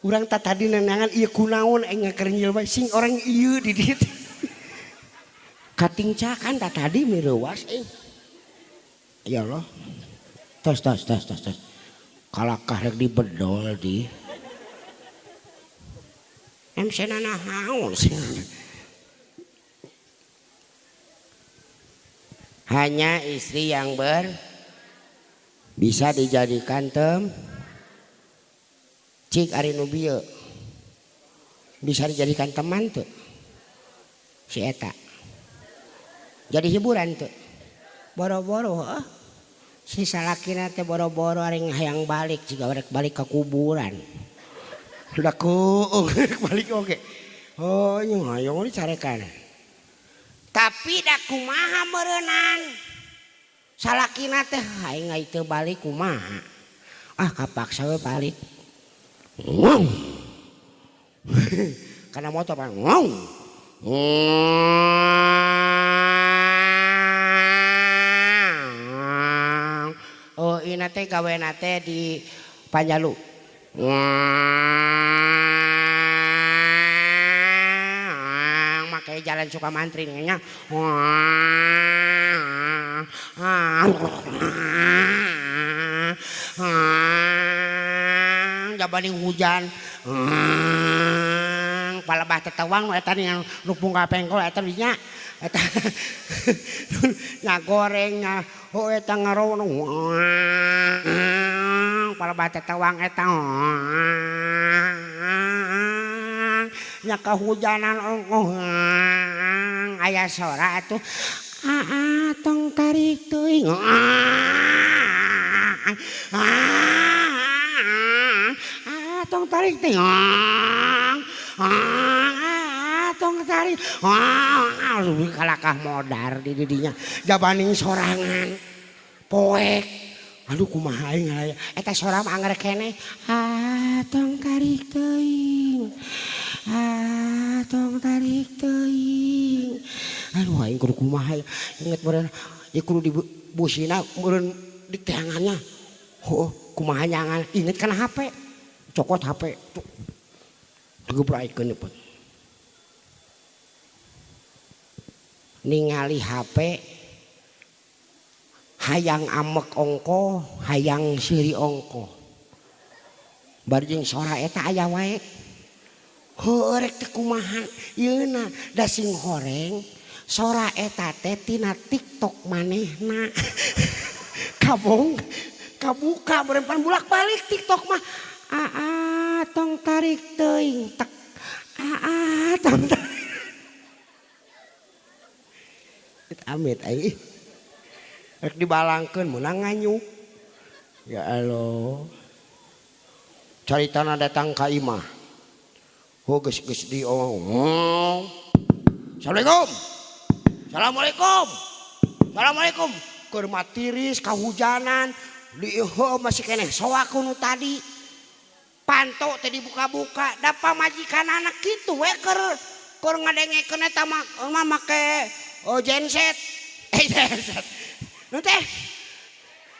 Urang tak tadi nenangan ieu kunaon aing ngakernyil wae sing orang ieu di dieu. Katingcakan tak tadi mireuwas euy. Ya Allah. Tos tos tos tos tos. Kalakah rek dibedol di. MC na naon sih. Hanya istri yang bisa dijadikan tem cik ari nu bieu bisa dijadikan teman tuh si eta jadi hiburan tuh boro-boro heuh si salakina teh boro-boro ari hayang balik jiga rek balik ke kuburan udah ku balik oge oh hayang dicarekan. Tapi da kumaha meureunang salakina teh aing teu balik kumaha ah kapaksa we balik ngong kana motor pan ngong oh ina teh gawena teh di Panjalu kayak jalan Sukamantri nya. Jabani hujan. Palebah tetewang eta yang lupung ka pengkol eta dinya. Eta nya goreng nya oh eta ngarono. Palebah tetewang eta. Nya kahujanan ongkoh aya sora atuh. Aa tong tarik teuing. Aa tong tarik teuing. Aa tong tarik. Leuwih kalakah modar di didinya. Jabaning sorangan. Poek. Aduh kumaha aing aya. Eta sora mah anger keneh. Ah tong tarik teuing. Ah tong tarik teuing. Aduh aing kudu kumaha inget meureun ieu kudu dibusina meureun di teangannya. Heuh kumaha nyangan inget kana HP. Cokot HP. Digebraikeun pun. Ningali HP hayang amek ongko, hayang seuri ongko. Bari jeung sora eta aya wae. Heueuh rek teh kumaha yeuna da sing horeng sora eta teh tina TikTok manehna. Kabong kabuka berempan bulak-balik TikTok mah. Aa tong tarik teuing tek. Aa tong tarik. Amit aing. Rek dibalangkeun meunang nganyuk. Ya Allah. Caritana datang ka imah. Oh geus geus di oh. Assalamualaikum. Assalamualaikum. Assalamualaikum. Keur matiris kahujanan di heuh masih keneh soak nu tadi. Panto teh dibuka-buka da pamajikan anak kitu we keur ngadengekeun eta mah make genset. Genset. Nu teh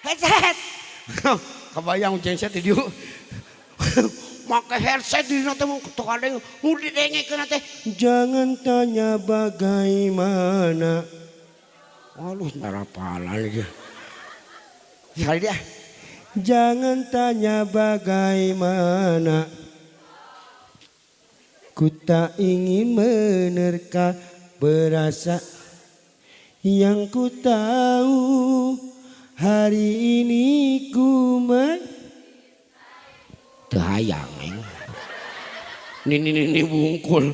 headset. Kebayang genset di dieu. Make headset di teh mah teu kadeng nu didengekeun teh jangan tanya bagaimana. Aduh narapalan ieu. Sekali dia. Jangan tanya bagaimana. Ku tak ingin menerka berasa. Yang ku tahu hari ini ku teu hayang aing. Nini bungkul.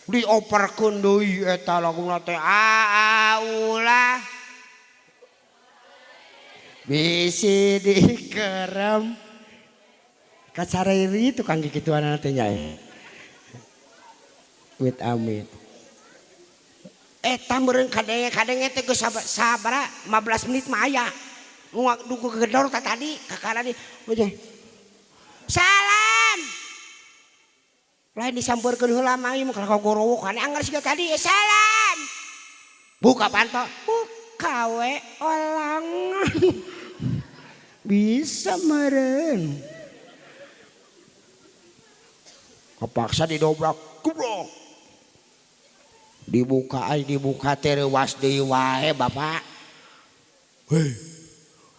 Dioperkeun deui eta laguna teh aa ulah bisi dikerem. Kacareri tukang gigituan teh nya. Amit amit. Eta meureun kadenge-kadenge teh geus sabara 15 menit mah aya. Nu duku gedor ta tadi kakara di. Salam. Lain disampeurkeun heula mah ieu mah kalah gorowokan anggar siga tadi salam. Buka panto, buka we olangan. Bisa meureun. Kepaksa didobrak, goblok. Dibuka ai dibuka teh reuwas deui wae bapak. Hei,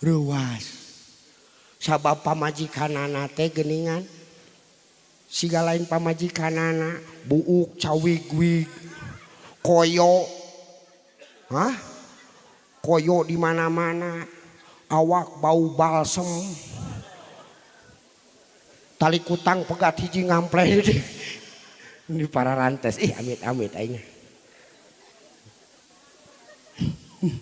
reuwas. Sabab pamajikanana teh geuningan. Siga lain pamajikanana, buuk cawig-wig, koyo. Hah? Koyo di mana-mana, awak bau balsem. Tali kutang pegat hiji ngampleh di para rantes. Ih amit-amit aing.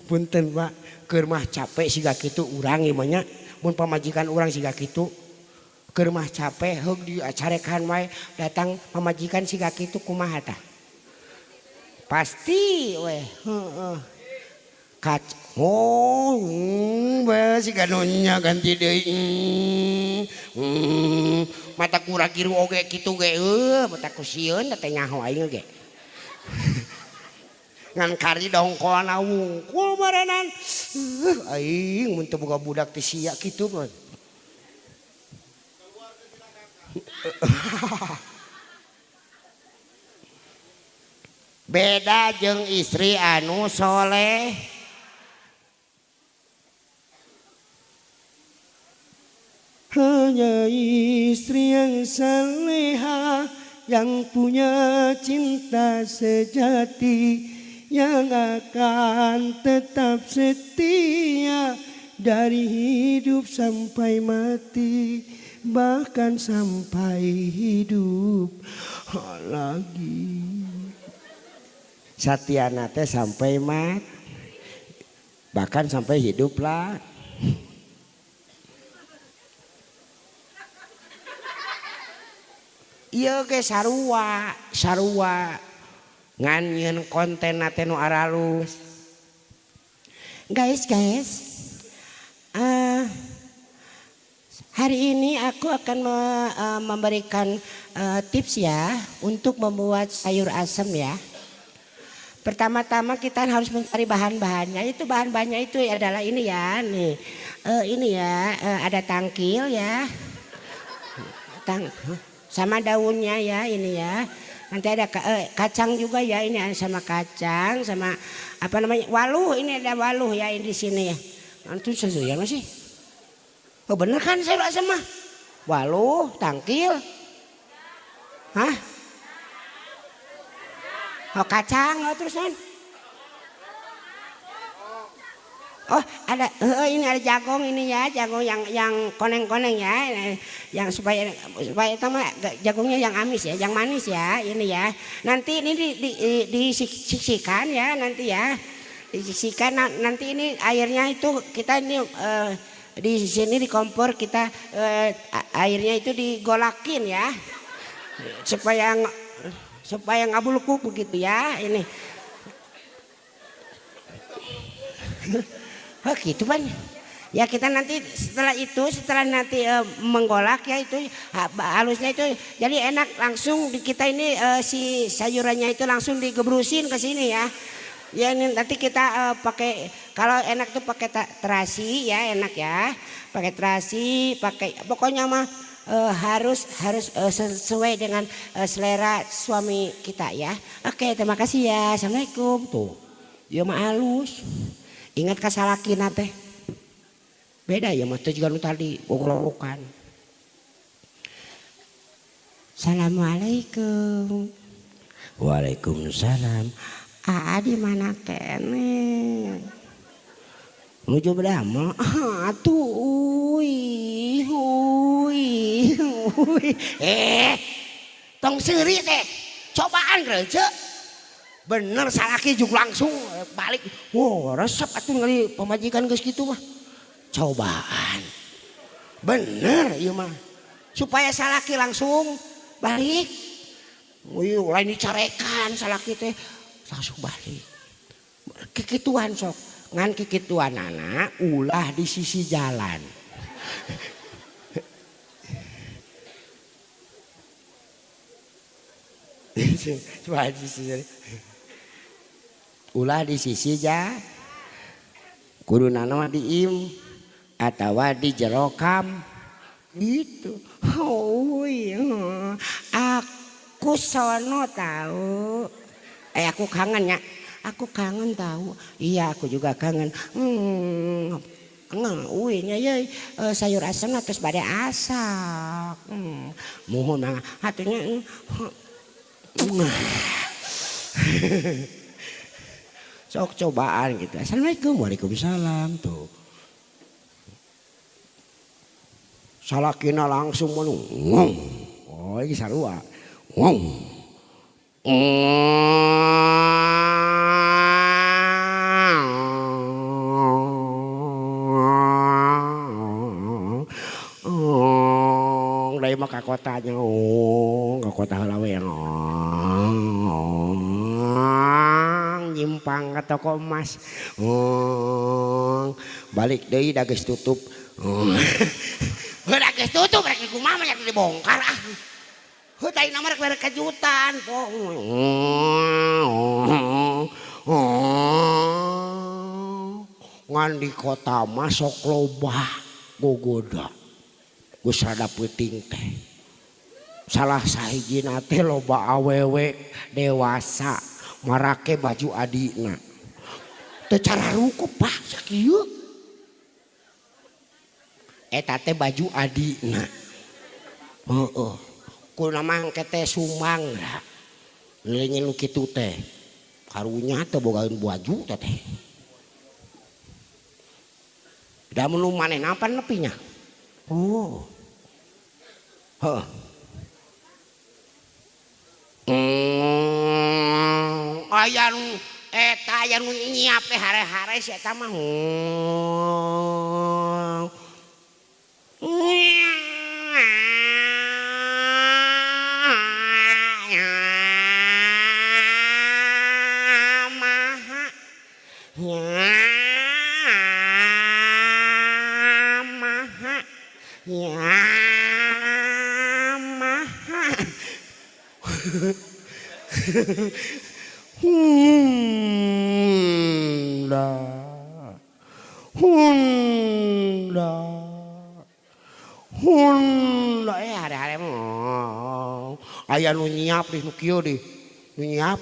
Punten Pak, keur mah capek siga kitu urang ieu mah nya. Mun pamajikan urang siga kitu keur mah capek heug diacarekan wae datang pamajikan siga kitu kumaha tah? Pasti weh, heeh. Kac oh, bae siga nu nya ganti deui. Mata kura kiru oge kitu ge eueuh mata ku sieun teh nyaho aing ge. Ngan kari dongkolna wungkul marenan. Aing mun teu boga budak teh sia kitu mah. Beda jeung istri anu soleh. Hanya istri yang saleha yang punya cinta sejati, yang akan tetap setia dari hidup sampai mati, bahkan sampai hidup lagi. Satiana teh sampai mati, bahkan sampai hidup lah. Ieu ge sarua, sarua ngan nyieun konten teh nu aralus. Guys, guys. Hari ini aku akan memberikan tips ya untuk membuat sayur asem ya. Pertama-tama kita harus mencari bahan-bahannya. Itu bahan-bahannya itu adalah ini ya, nih. Ini ya, ada tangkil ya. Sama daunnya ya ini ya. Nanti ada kacang juga ya, ini ada sama kacang sama apa namanya? Waluh, ini ada waluh ya ini di sini ya. Nanti sesuai masih. Oh bener kan sayur asem mah? Waluh, tangkil. Hah? Oh kacang, oh terusan. Oh ada, ini ada jagung ini ya, jagung yang koneng-koneng ya, yang supaya itu mah jagungnya yang amis ya, yang manis ya, ini ya. Nanti ini disisikan ya, nanti ya, disisikan. Nanti ini airnya itu kita ini di sini di kompor kita airnya itu digolakin ya, supaya ngabulkuk begitu ya ini. Oh gitu kan ya, kita nanti setelah itu, setelah nanti menggolak ya itu halusnya itu jadi enak langsung di kita ini si sayurannya itu langsung digebrusin ke sini ya. Ya ini nanti kita pakai, kalau enak tuh pakai terasi ya, enak ya, pakai terasi, pakai pokoknya mah harus sesuai dengan selera suami kita ya. Oke, terima kasih ya. Assalamualaikum. Tuh ya mah halus. Ingat ka salakina teh. Beda ya mah teh juga nu tadi gogorokan. Assalamualaikum. Waalaikumsalam. Aa di mana kene? Nuju bedama. Atuh uih uih uih. Tong seuri teh. Cobaan renceu. Bener salaki juga langsung balik. Wow, resep atuh ngali pamajikan geus kitu mah. Cobaan. Bener ieu mah. Supaya salaki langsung balik. Wih, lain dicarekan salaki teh langsung balik. Kikituan sok. Ngan kikituan anak ulah di sisi jalan. Ulah di sisi ja kudu nana diim atawa di jero kam gitu. Oh iya, aku sono tahu. Aku kangen ya, aku kangen tahu. Iya aku juga kangen. Uinya ya sayur asem terus badai asak. Mohon mah hatinya. Sok cobaan gitu. Assalamualaikum. Waalaikumsalam tuh. Salakina langsung menu. Oh ini sarua. Wong. Dari mah ka kotanya, ka kota heula we. Nyimpang ka toko emas. Balik deui da geus tutup. Heuh da geus tutup rek kumaha mah dibongkar ah. Heuh tadi nama rek mere kejutan. Ngan di kota mah sok loba gogoda. Geus rada peuting teh. Salah sahijina teh loba awewe dewasa marake baju adina. Teu cara rukup Pak sakieu. Eta teh baju adina. Heeh. Kuna mah engke teh sumang lah. Leungit nu kitu teh. Karunya teh bogaeun baju teh. Da mun manehna pan nepinya. Oh. Heeh. Aya nu eta aya nu nyiap teh hare-hare si eta mah. Maha. Maha. Maha. Honda. Honda. Honda hare-hare mah. Aya nu nyiap deh nu kieu deh. Nu nyiap.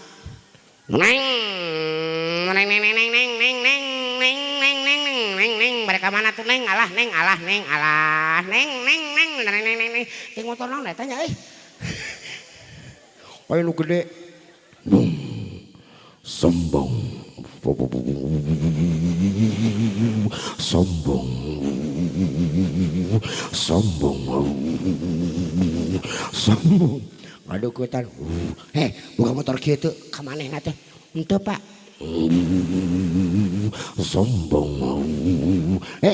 Neng neng neng neng neng neng neng neng neng neng neng neng neng mereka mana tuh neng alah neng alah neng alah neng neng neng neng neng neng neng ting motor naon eta nya euy. Aya nu gede. Sombong. Sombong. Sombong. Sombong. Ngadukutan. Heh, buka motor kieu teu ka manehna teh. Henteu, Pak. Sombong.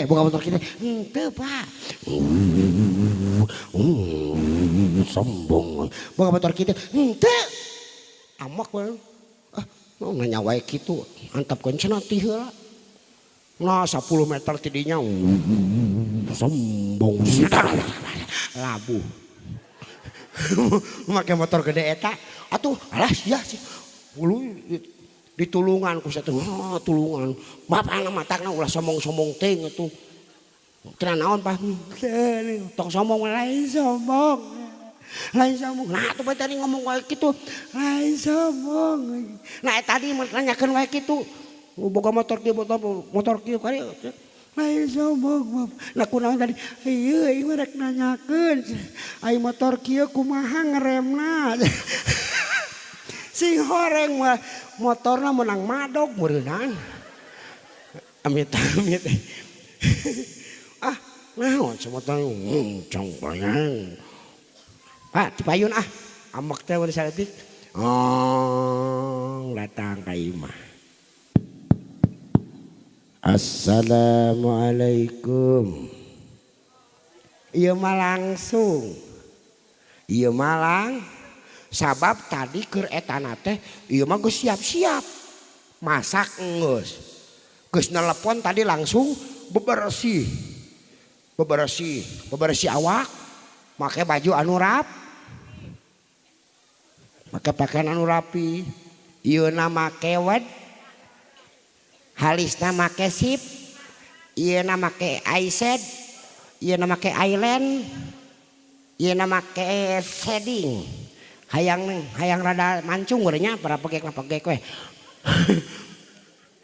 Buka motor kieu teh. Henteu, Pak. Sombong. Buka motor kieu teh. Henteu. Amak we. Ah, mau nanya wae kitu. Antapkeun cenah ti heula. Nah, 10 meter tidinya. Sombong. Labuh. Make motor gede eta. Atuh, alah sia sih. Ulu ditulungan ku satu. Oh, tulungan. Bapakna matakna ulah sombong-sombong teuing atuh. Cenah naon, Pak? Tong sombong lain sombong. Lain sombong. Nah, atuh tadi ngomong wae kitu. Lain sombong. Nah, tadi nanyakeun wae kitu. Boga motor kieu, motor kieu kali. Lain sombong. Nah, kunaon tadi? Ieu ieu rek nanyakeun. Ai motor kieu kumaha ngeremna? Sing horeng mah motorna menang madog meureunaan. Amit amit. Ah, naon motor cong bayang. Pak, dipayun ah. Amek teh mun saeutik. Oh, datang ka imah. Assalamualaikum. Ieu mah langsung. Ieu mah lang sabab tadi keur etana teh ieu mah geus siap-siap. Masak geus. Geus nelepon tadi langsung bebersih. Bebersih, bebersih awak, make baju anu rap. Make pakaian anu rapi. Ieuna make wed. Halisna make sip. Ieuna make eyeshadow. Ieuna make eyeliner. Ieuna make shading. Hayang hayang rada mancung nya para pegek mah pegek we.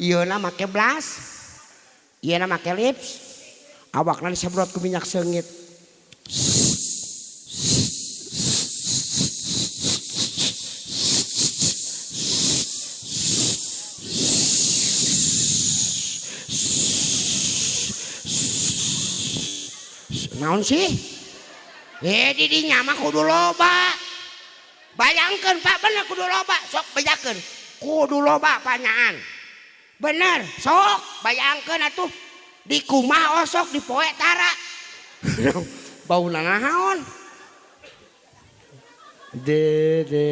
Ieuna make blush. Ieuna make lips. Awakna disemprot ku minyak seungit. Naon sih? Di dinya mah kudu loba. Bayangkeun Pak, bener kudu loba. Sok bejakeun. Kudu loba panyaan. Bener, sok bayangkeun atuh. Di kumaha osok di poe tara. Bauna naon? De de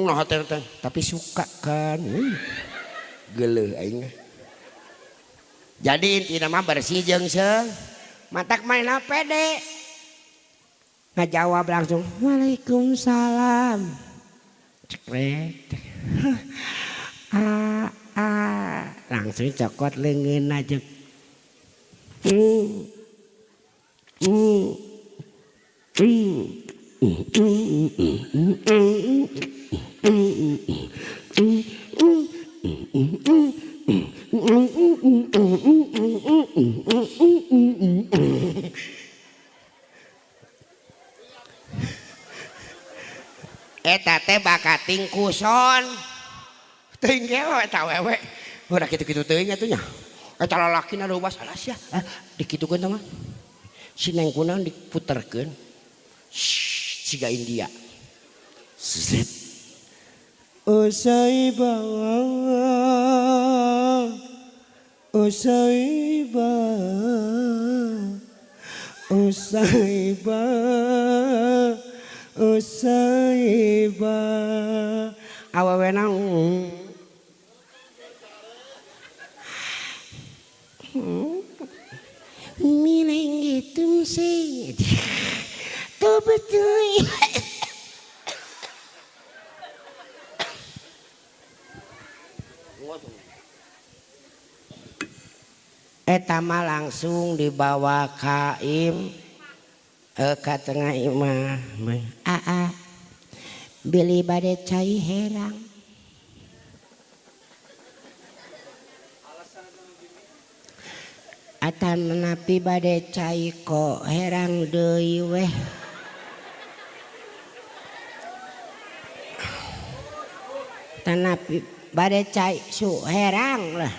nah teh tapi suka kan. Geuleuh aing. Jadi intina mah bersih jeung seung. Matak manehna pede. Ngajawab langsung, waalaikumsalam. Cekrek. Ah, ah. Langsung cokot leungeun aja. Eta teh bakating kuson. Teuing ge eta wewe. Udah kitu-kitu teuing atuh nya. Eta lalakina leuwas alas ya. Dikitukeun teh mah. Si neng kunaon diputerkeun. Siga India. Zet. Usaiba Usaiba Usaiba Usaiba awewena milengi tumse tuh betul. Eta mah langsung dibawa ka im ka tengah imah. Aa beli bade cai herang. Atan napi bade cai kok herang deui weh. Tanapi bade cai su herang lah.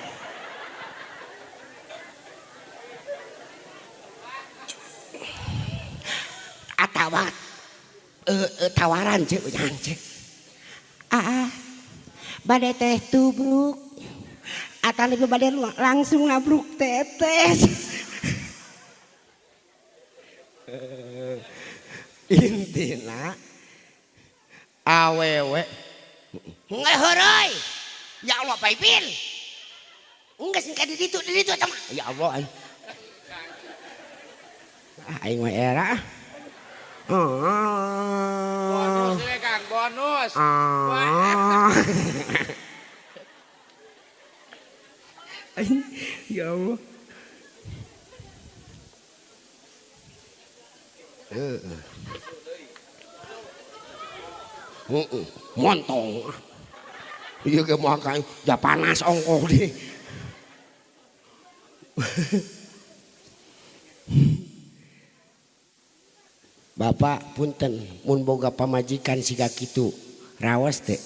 Atawa tawaran cek jangan cek. Aa bade teh tubruk. Atau lebih bade langsung nabruk tetes. Intina awewe ngeheureuy. Ya Allah Pak Ipin. Enggeus ka di ditu eta mah. Ya Allah aing. Ah aing mah era. Bonus we Kang, bonus. Ya Allah. Montong. Ieu ge moal ka ja panas ongkoh di. Bapak punten mun boga pamajikan siga kitu raos teh.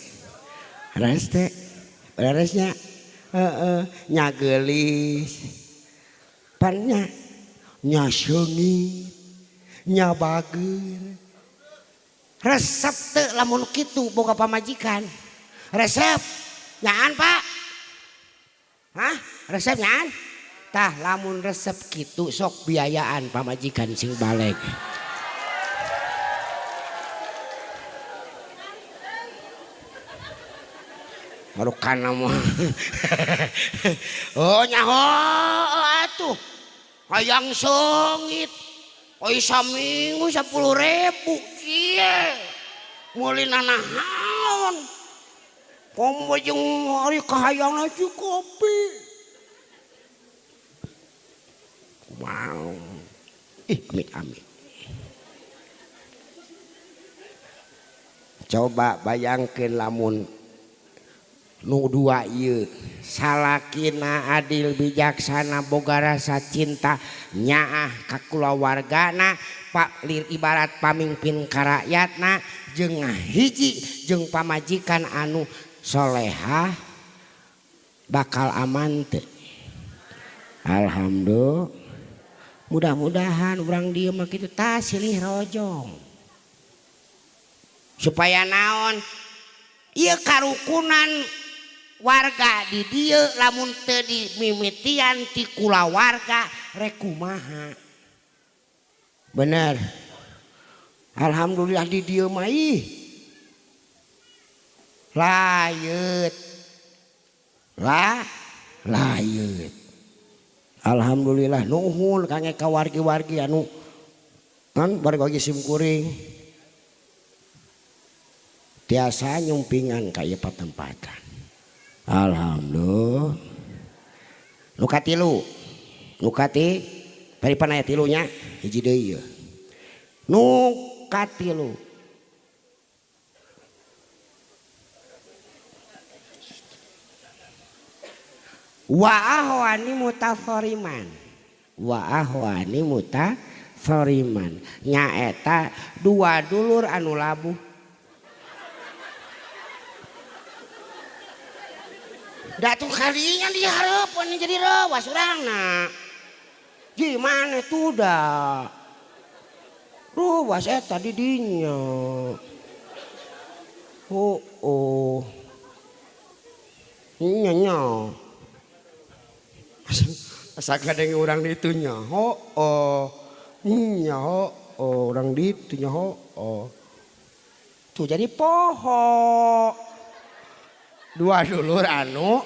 Raos teh. Raosnya heeh nya geulis. Pan nya nya seungit, nya bager. Resep teu lamun kitu boga pamajikan. Resep nyaan Pak. Hah? Resep nyaan? Tah lamun resep kitu sok biayaan pamajikan sing baleg. Marukan mah. Oh nyaho atuh. Hayang seungit. Oi saminggu 10.000 kieu. Meuli nanaon. Komo jeung ari kahayangna ci kopi. Wow. Ih amit amit. Coba bayangkeun lamun nu dua ieu salakina adil bijaksana boga rasa cinta nyaah ka kulawargana pak lir ibarat pamimpin ka rakyatna jeung ngahiji jeung pamajikan anu solehah bakal aman teu. Alhamdulillah mudah-mudahan urang dieu mah kitu tah silih rojong supaya naon ieu karukunan warga di dieu lamun teu dimimitian ti kulawarga rek kumaha. Bener. Alhamdulillah di dieu mah ih layeut. Lah layeut. Alhamdulillah nuhun kange ka wargi-wargi anu kan wargi sim kuring. Tiasa nyumpingan ka ieu patempatan. Alhamdulillah. Nu katilu. Nu kati paripan aya tilunya hiji deui ieu. Nu katilu. Wa ahwani mutafariman. Wa ahwani mutafariman. Nyaeta dua dulur anu labuh. Da tuh kalinya dihareupeun jadi rewas urangna. Gimana tuh dah? Ruas eta di dinya. Oh oh. Nya nya. Asa kadang urang ditu nya. Oh oh. Nya oh oh urang ditu nya oh oh. Tuh jadi poho. Dua dulur anu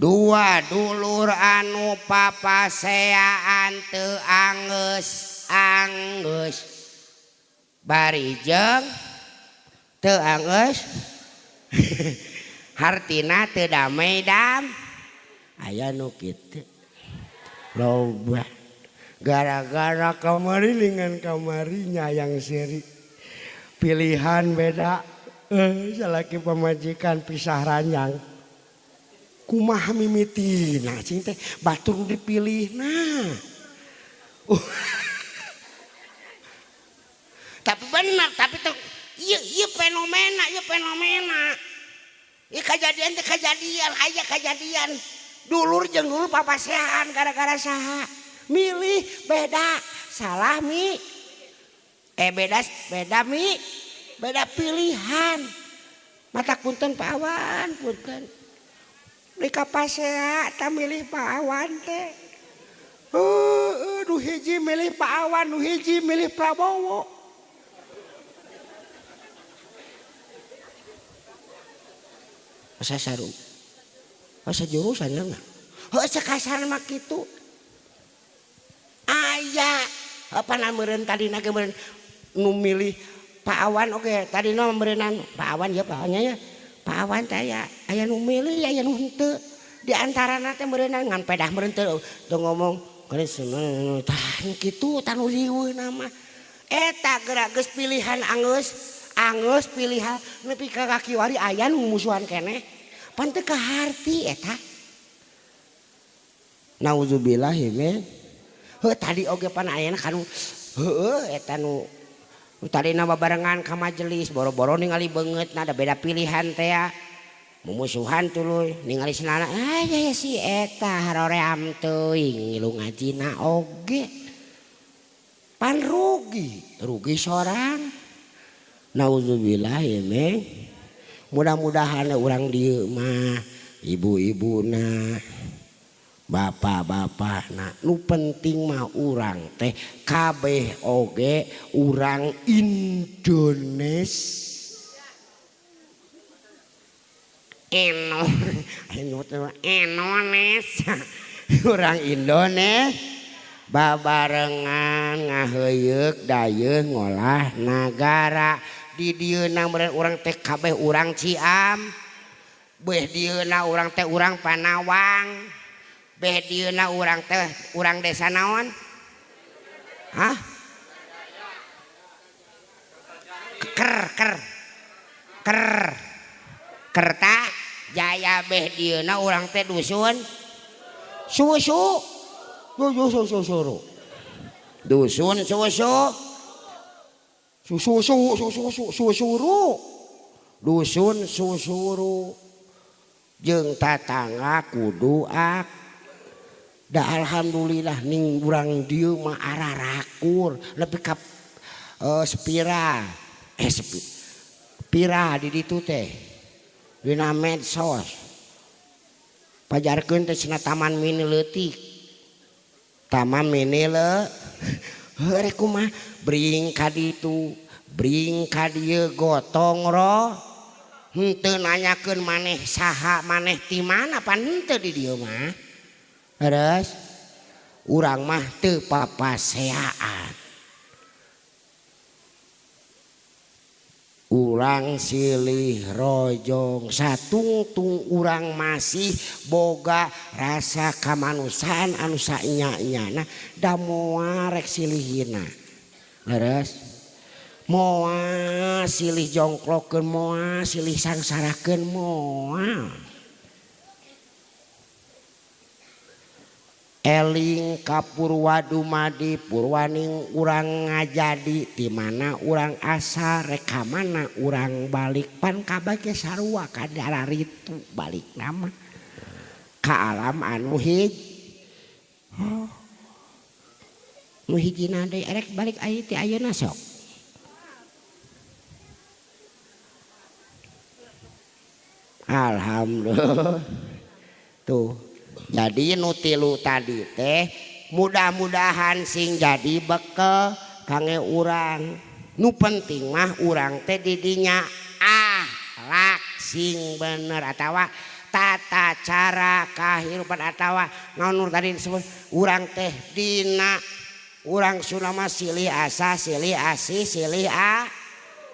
dua dulur anu papaseaan teu anggeus anggeus bari jeung teu anggeus hartina teu damai dam aya nu kitu loba gara-gara kamari dengan kamarinya yang seri pilihan beda salaki pamajikan pisah ranjang kumaha mimitina cing teh batur dipilih nah. Tapi benar tapi tuh ieu fenomena ieu kejadian teh kejadian aya kejadian dulur jeung dulur papasean gara-gara saha milih beda salah mi beda beda mi beda pilihan mata punten Pak Awan punten di kapasea ta milih Pak Awan teh nu hiji milih Pak Awan nu hiji milih Prabowo asa saru asa jurusan nya heuh sakasar mah kitu aya apa meureun tadina ge meureun nu milih Pak Awan oke tadi no meureunan Pak Awan ya Pak Awannya ya Pak Awan teh aya aya nu milih aya nu henteu di antarana teh meureunan ngan pedah meureun teu ngomong geus tah kitu tah nu riweuhna mah eta geura geus pilihan anggeus anggeus pilihan nepi ka kiwari aya nu musuhan keneh pan teu kaharti eta naudzubillahi min heuh tadi oge pan ayana kanu heueuh eta nu tadina babarengan ka majelis boro-boro ningali beungeut na da beda pilihan teh ya mumusuhan tuluy ningali senana ah ya si eta haroream teuing ngilu ngajina oge pan rugi rugi sorang naudzubillahi min mudah-mudahan urang dieu mah ibu-ibuna bapak-bapak nah nu penting mah urang teh kabeh oge urang Indonesia Indonesia urang Indonesia babarengan ngaheuyeuk dayeuh ngolah nagara di dieuna meureun urang teh kabeh urang Ciam beh dieuna urang teh urang Panawang beh dieuna urang teh urang desa naon hah ker ker ker kerta jaya beh dieuna urang teh dusun susu susu susuru dusun susu susu susu susuru dusun susuru jeung tatangga kudu ak da alhamdulillah ning urang dieu mah ararakur lebih ka spira pira di ditu teh dina medsos pajarkeun teh cenah taman mini leutik taman mini le heuh rek kumaha bring ka ditu bring ka dieu gotong ro henteu nanyakeun maneh saha maneh ti mana pan henteu di dieu mah. Terus urang mah teu papaseaan urang silih rojong satungtung urang masih boga rasa kamanusiaan anu saenya-enyana da moal rek silih hina. Leres moal silih jongklokeun moal silih sangsarakeun moal. Eling ka purwa dumadi purwaning urang ngajadi di mana urang asa rek ka mana urang balik pan kabeh ge sarua ka dararitu balik nama ka alam anu hiji. Oh. Nu hijina deui erek balik aya ti ayeuna sok. Alhamdulillah. Tuh. Jadi nu tilu tadi teh mudah-mudahan sing jadi bekel kangge urang. Nu penting mah urang teh didinya akhlak sing bener atawa tata cara kahirupan atawa naon nu tadi disebut urang teh dina urang Sunda mah silih asah silih asih silih a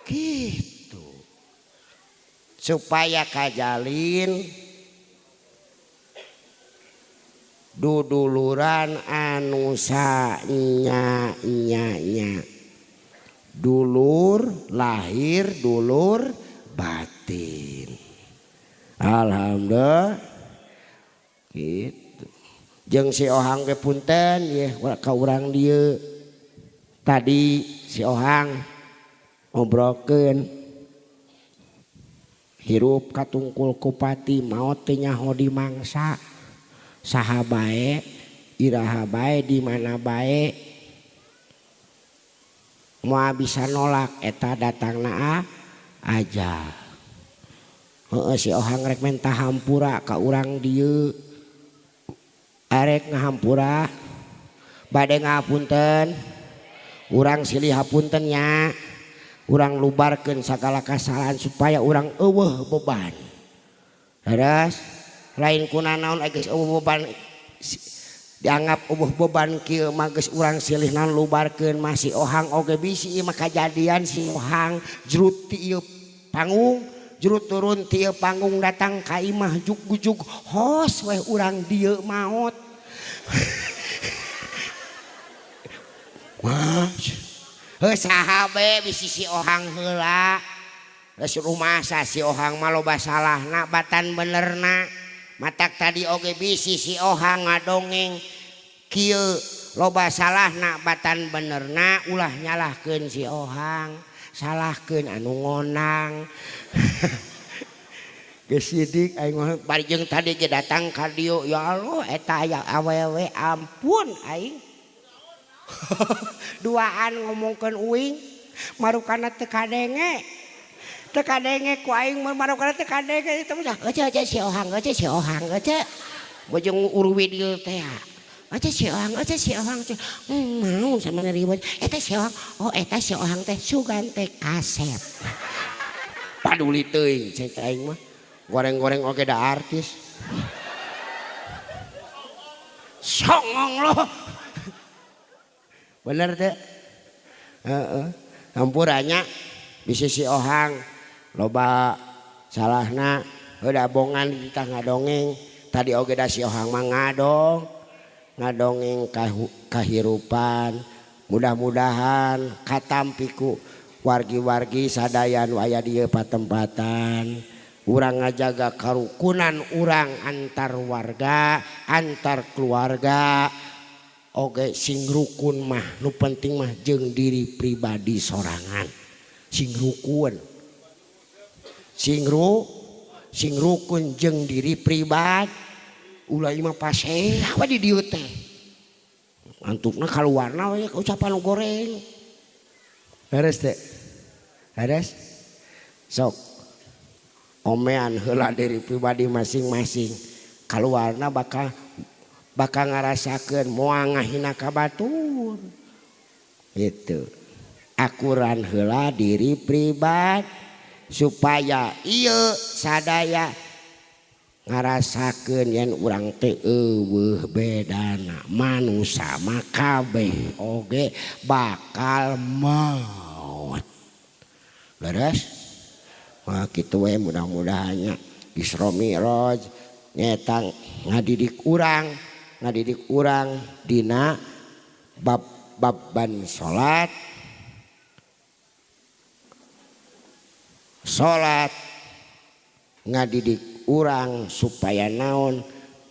gitu supaya kajalin duduluran anu sanya nya nya dulur lahir dulur batin. Alhamdulillah gitu. Jeung si Ohang ge punten yeuh ka urang dieu tadi si Ohang ngobrolkeun hirup katungkul kupati maot teu nyaho di mangsa saha bae iraha bae di mana bae moal bisa nolak eta datangna aja. Heeh si Ohang rek menta hampura ka urang dieu arek ngahampura bade ngapunten urang silih hapunten nya urang lubarkeun sagala kasalahan supaya urang eueuh beban. Leres lain kuna naon geus eueuh beban dianggap eueuh beban kieu mah geus urang silih naon lubarkeun mah si Ohang oge bisi ieu mah kajadian si Ohang jrut ti ieu panggung jrut turun ti ieu panggung datang ka imah jug-jug hos weh urang dieu maot. Wah heuh saha bae bisi si Ohang heula geus rumasa si Ohang mah loba salahna batan benerna. Matak tadi oge bisi si Ohang ngadongeng kieu loba salahna batan benerna ulah nyalahkeun si Ohang salahkeun anu ngonang. Geus sidik aing bari jeung tadi ge datang ka dieu ya Allah eta aya awewe ampun aing. Duaan ngomongkeun uing marukana teu kadenge. Teu kadenge ku aing mun marukana teu kadenge eta mah euceu euceu si Ohang euceu si Ohang euceu bojong uruwi dieu teh euceu si Ohang euceu si Ohang mau sama ribut eta si Ohang oh eta si Ohang teh sugan teh kasep paduli teuing cek aing mah goreng-goreng oge da artis songong loh bener teh heeh hampuranya bisi si Ohang loba salahna heuda bongan ditah ngadongeng tadi oge da si Ohang mah ngadongeng kahirupan mudah-mudahan katampiku wargi-wargi sadaya nu aya di patempatan urang ngajaga karukunan urang antar warga antar keluarga oge sing rukun mah nu penting mah jeung diri pribadi sorangan sing rukun sing rukun jeung diri pribadi ulah imah pasea we di dieu teh antukna kaluarna we ucapan goreng beres teh beres sok omean heula diri pribadi masing-masing kaluarna bakal ngarasakeun moal ngahina ka batur gitu akuran heula diri pribadi supaya ieu sadaya ngarasakeun yen urang teh eueuh bedana manusa mah kabeh oge bakal maot. Leres? Wah kitu we mudah-mudahannya Isra Mi'raj nyaeta ngadidik urang dina bab-baban salat salat ngadidik urang supaya naon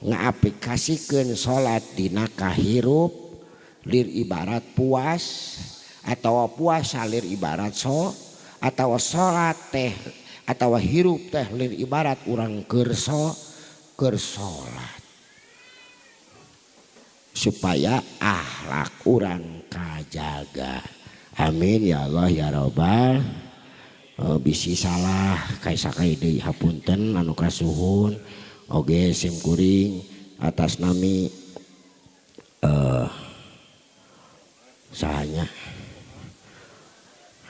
Ngaaplikasikeun salat dina kahirup lir ibarat puas atau puasa lir ibarat so atau salat teh atau hirup teh lir ibarat urang keur salat supaya akhlak urang kajaga. Amin ya Allah ya Rabbal. Bisi salah kaisa deui hapunten anu kasuhun oge sim kuring atas nami sahanya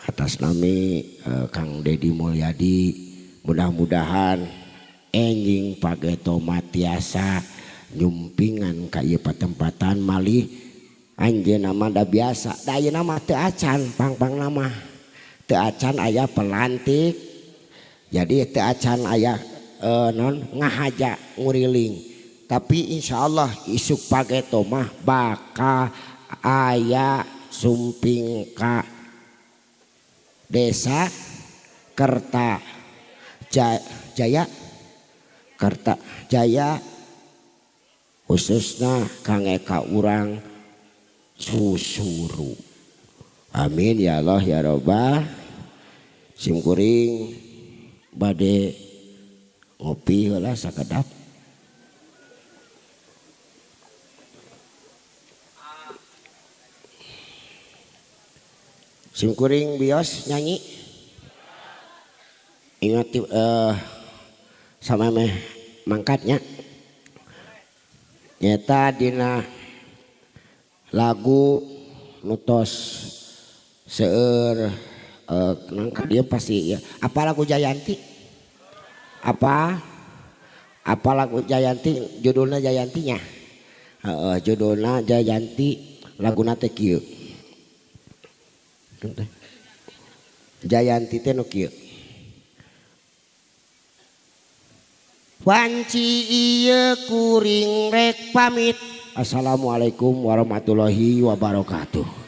atas nami Kang Dedi Mulyadi, mudah-mudahan enjing pageto matiasa nyumpingan ka ieu patempatan malih anjeunna mah da biasa da ayeuna mah teu acan pang-pang nama teu acan aya pelantik, jadi teu acan aya non ngahaja nguriling, tapi insyaallah isuk pageto mah bakal aya sumping ka desa Kerta Jaya, Kerta Jaya khususna kangge ka urang susuru. Amin ya Allah ya Rabbal. Sim kuring bade ngopi heula sakedap. Sim kuring bios nyanyi. Ingat sama meh mangkatnya. Nyata dina lagu nutos seueur nangka dia pasti ya. Apa lagu Jayanti? Apa lagu Jayanti? Judulnya Jayantinya. Judulnya Jayanti, laguna teh kieu. Jayanti teh nu kieu. Wanci ieu kuring rek pamit. Assalamualaikum warahmatullahi wabarakatuh.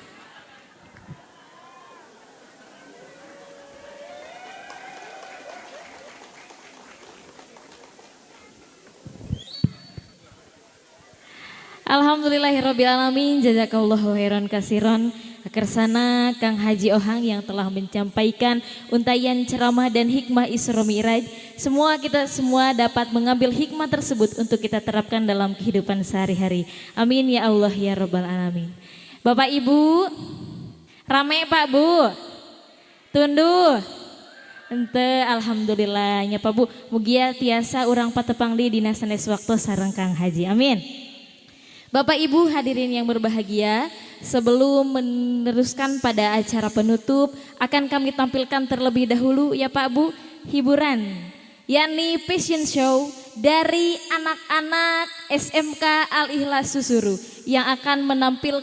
Alhamdulillahirabbil alamin, jazakallahu khairan kasiron. Kersana Kang Haji Ohang yang telah menyampaikan untaian ceramah dan hikmah Isra Mi'raj. Semua kita semua dapat mengambil hikmah tersebut untuk kita terapkan dalam kehidupan sehari-hari. Amin ya Allah ya Rabbal alamin. Bapak Ibu, rame Pak Bu? Tunduh. Ente alhamdulillah nya Pak Bu, mugia tiasa urang patepang di dina sanes waktu sareng Kang Haji. Amin. Bapak Ibu hadirin yang berbahagia, sebelum meneruskan pada acara penutup, akan kami tampilkan terlebih dahulu ya Pak Bu, hiburan, yakni fashion show dari anak-anak SMK Al-Ikhlas Susuru yang akan menampilkan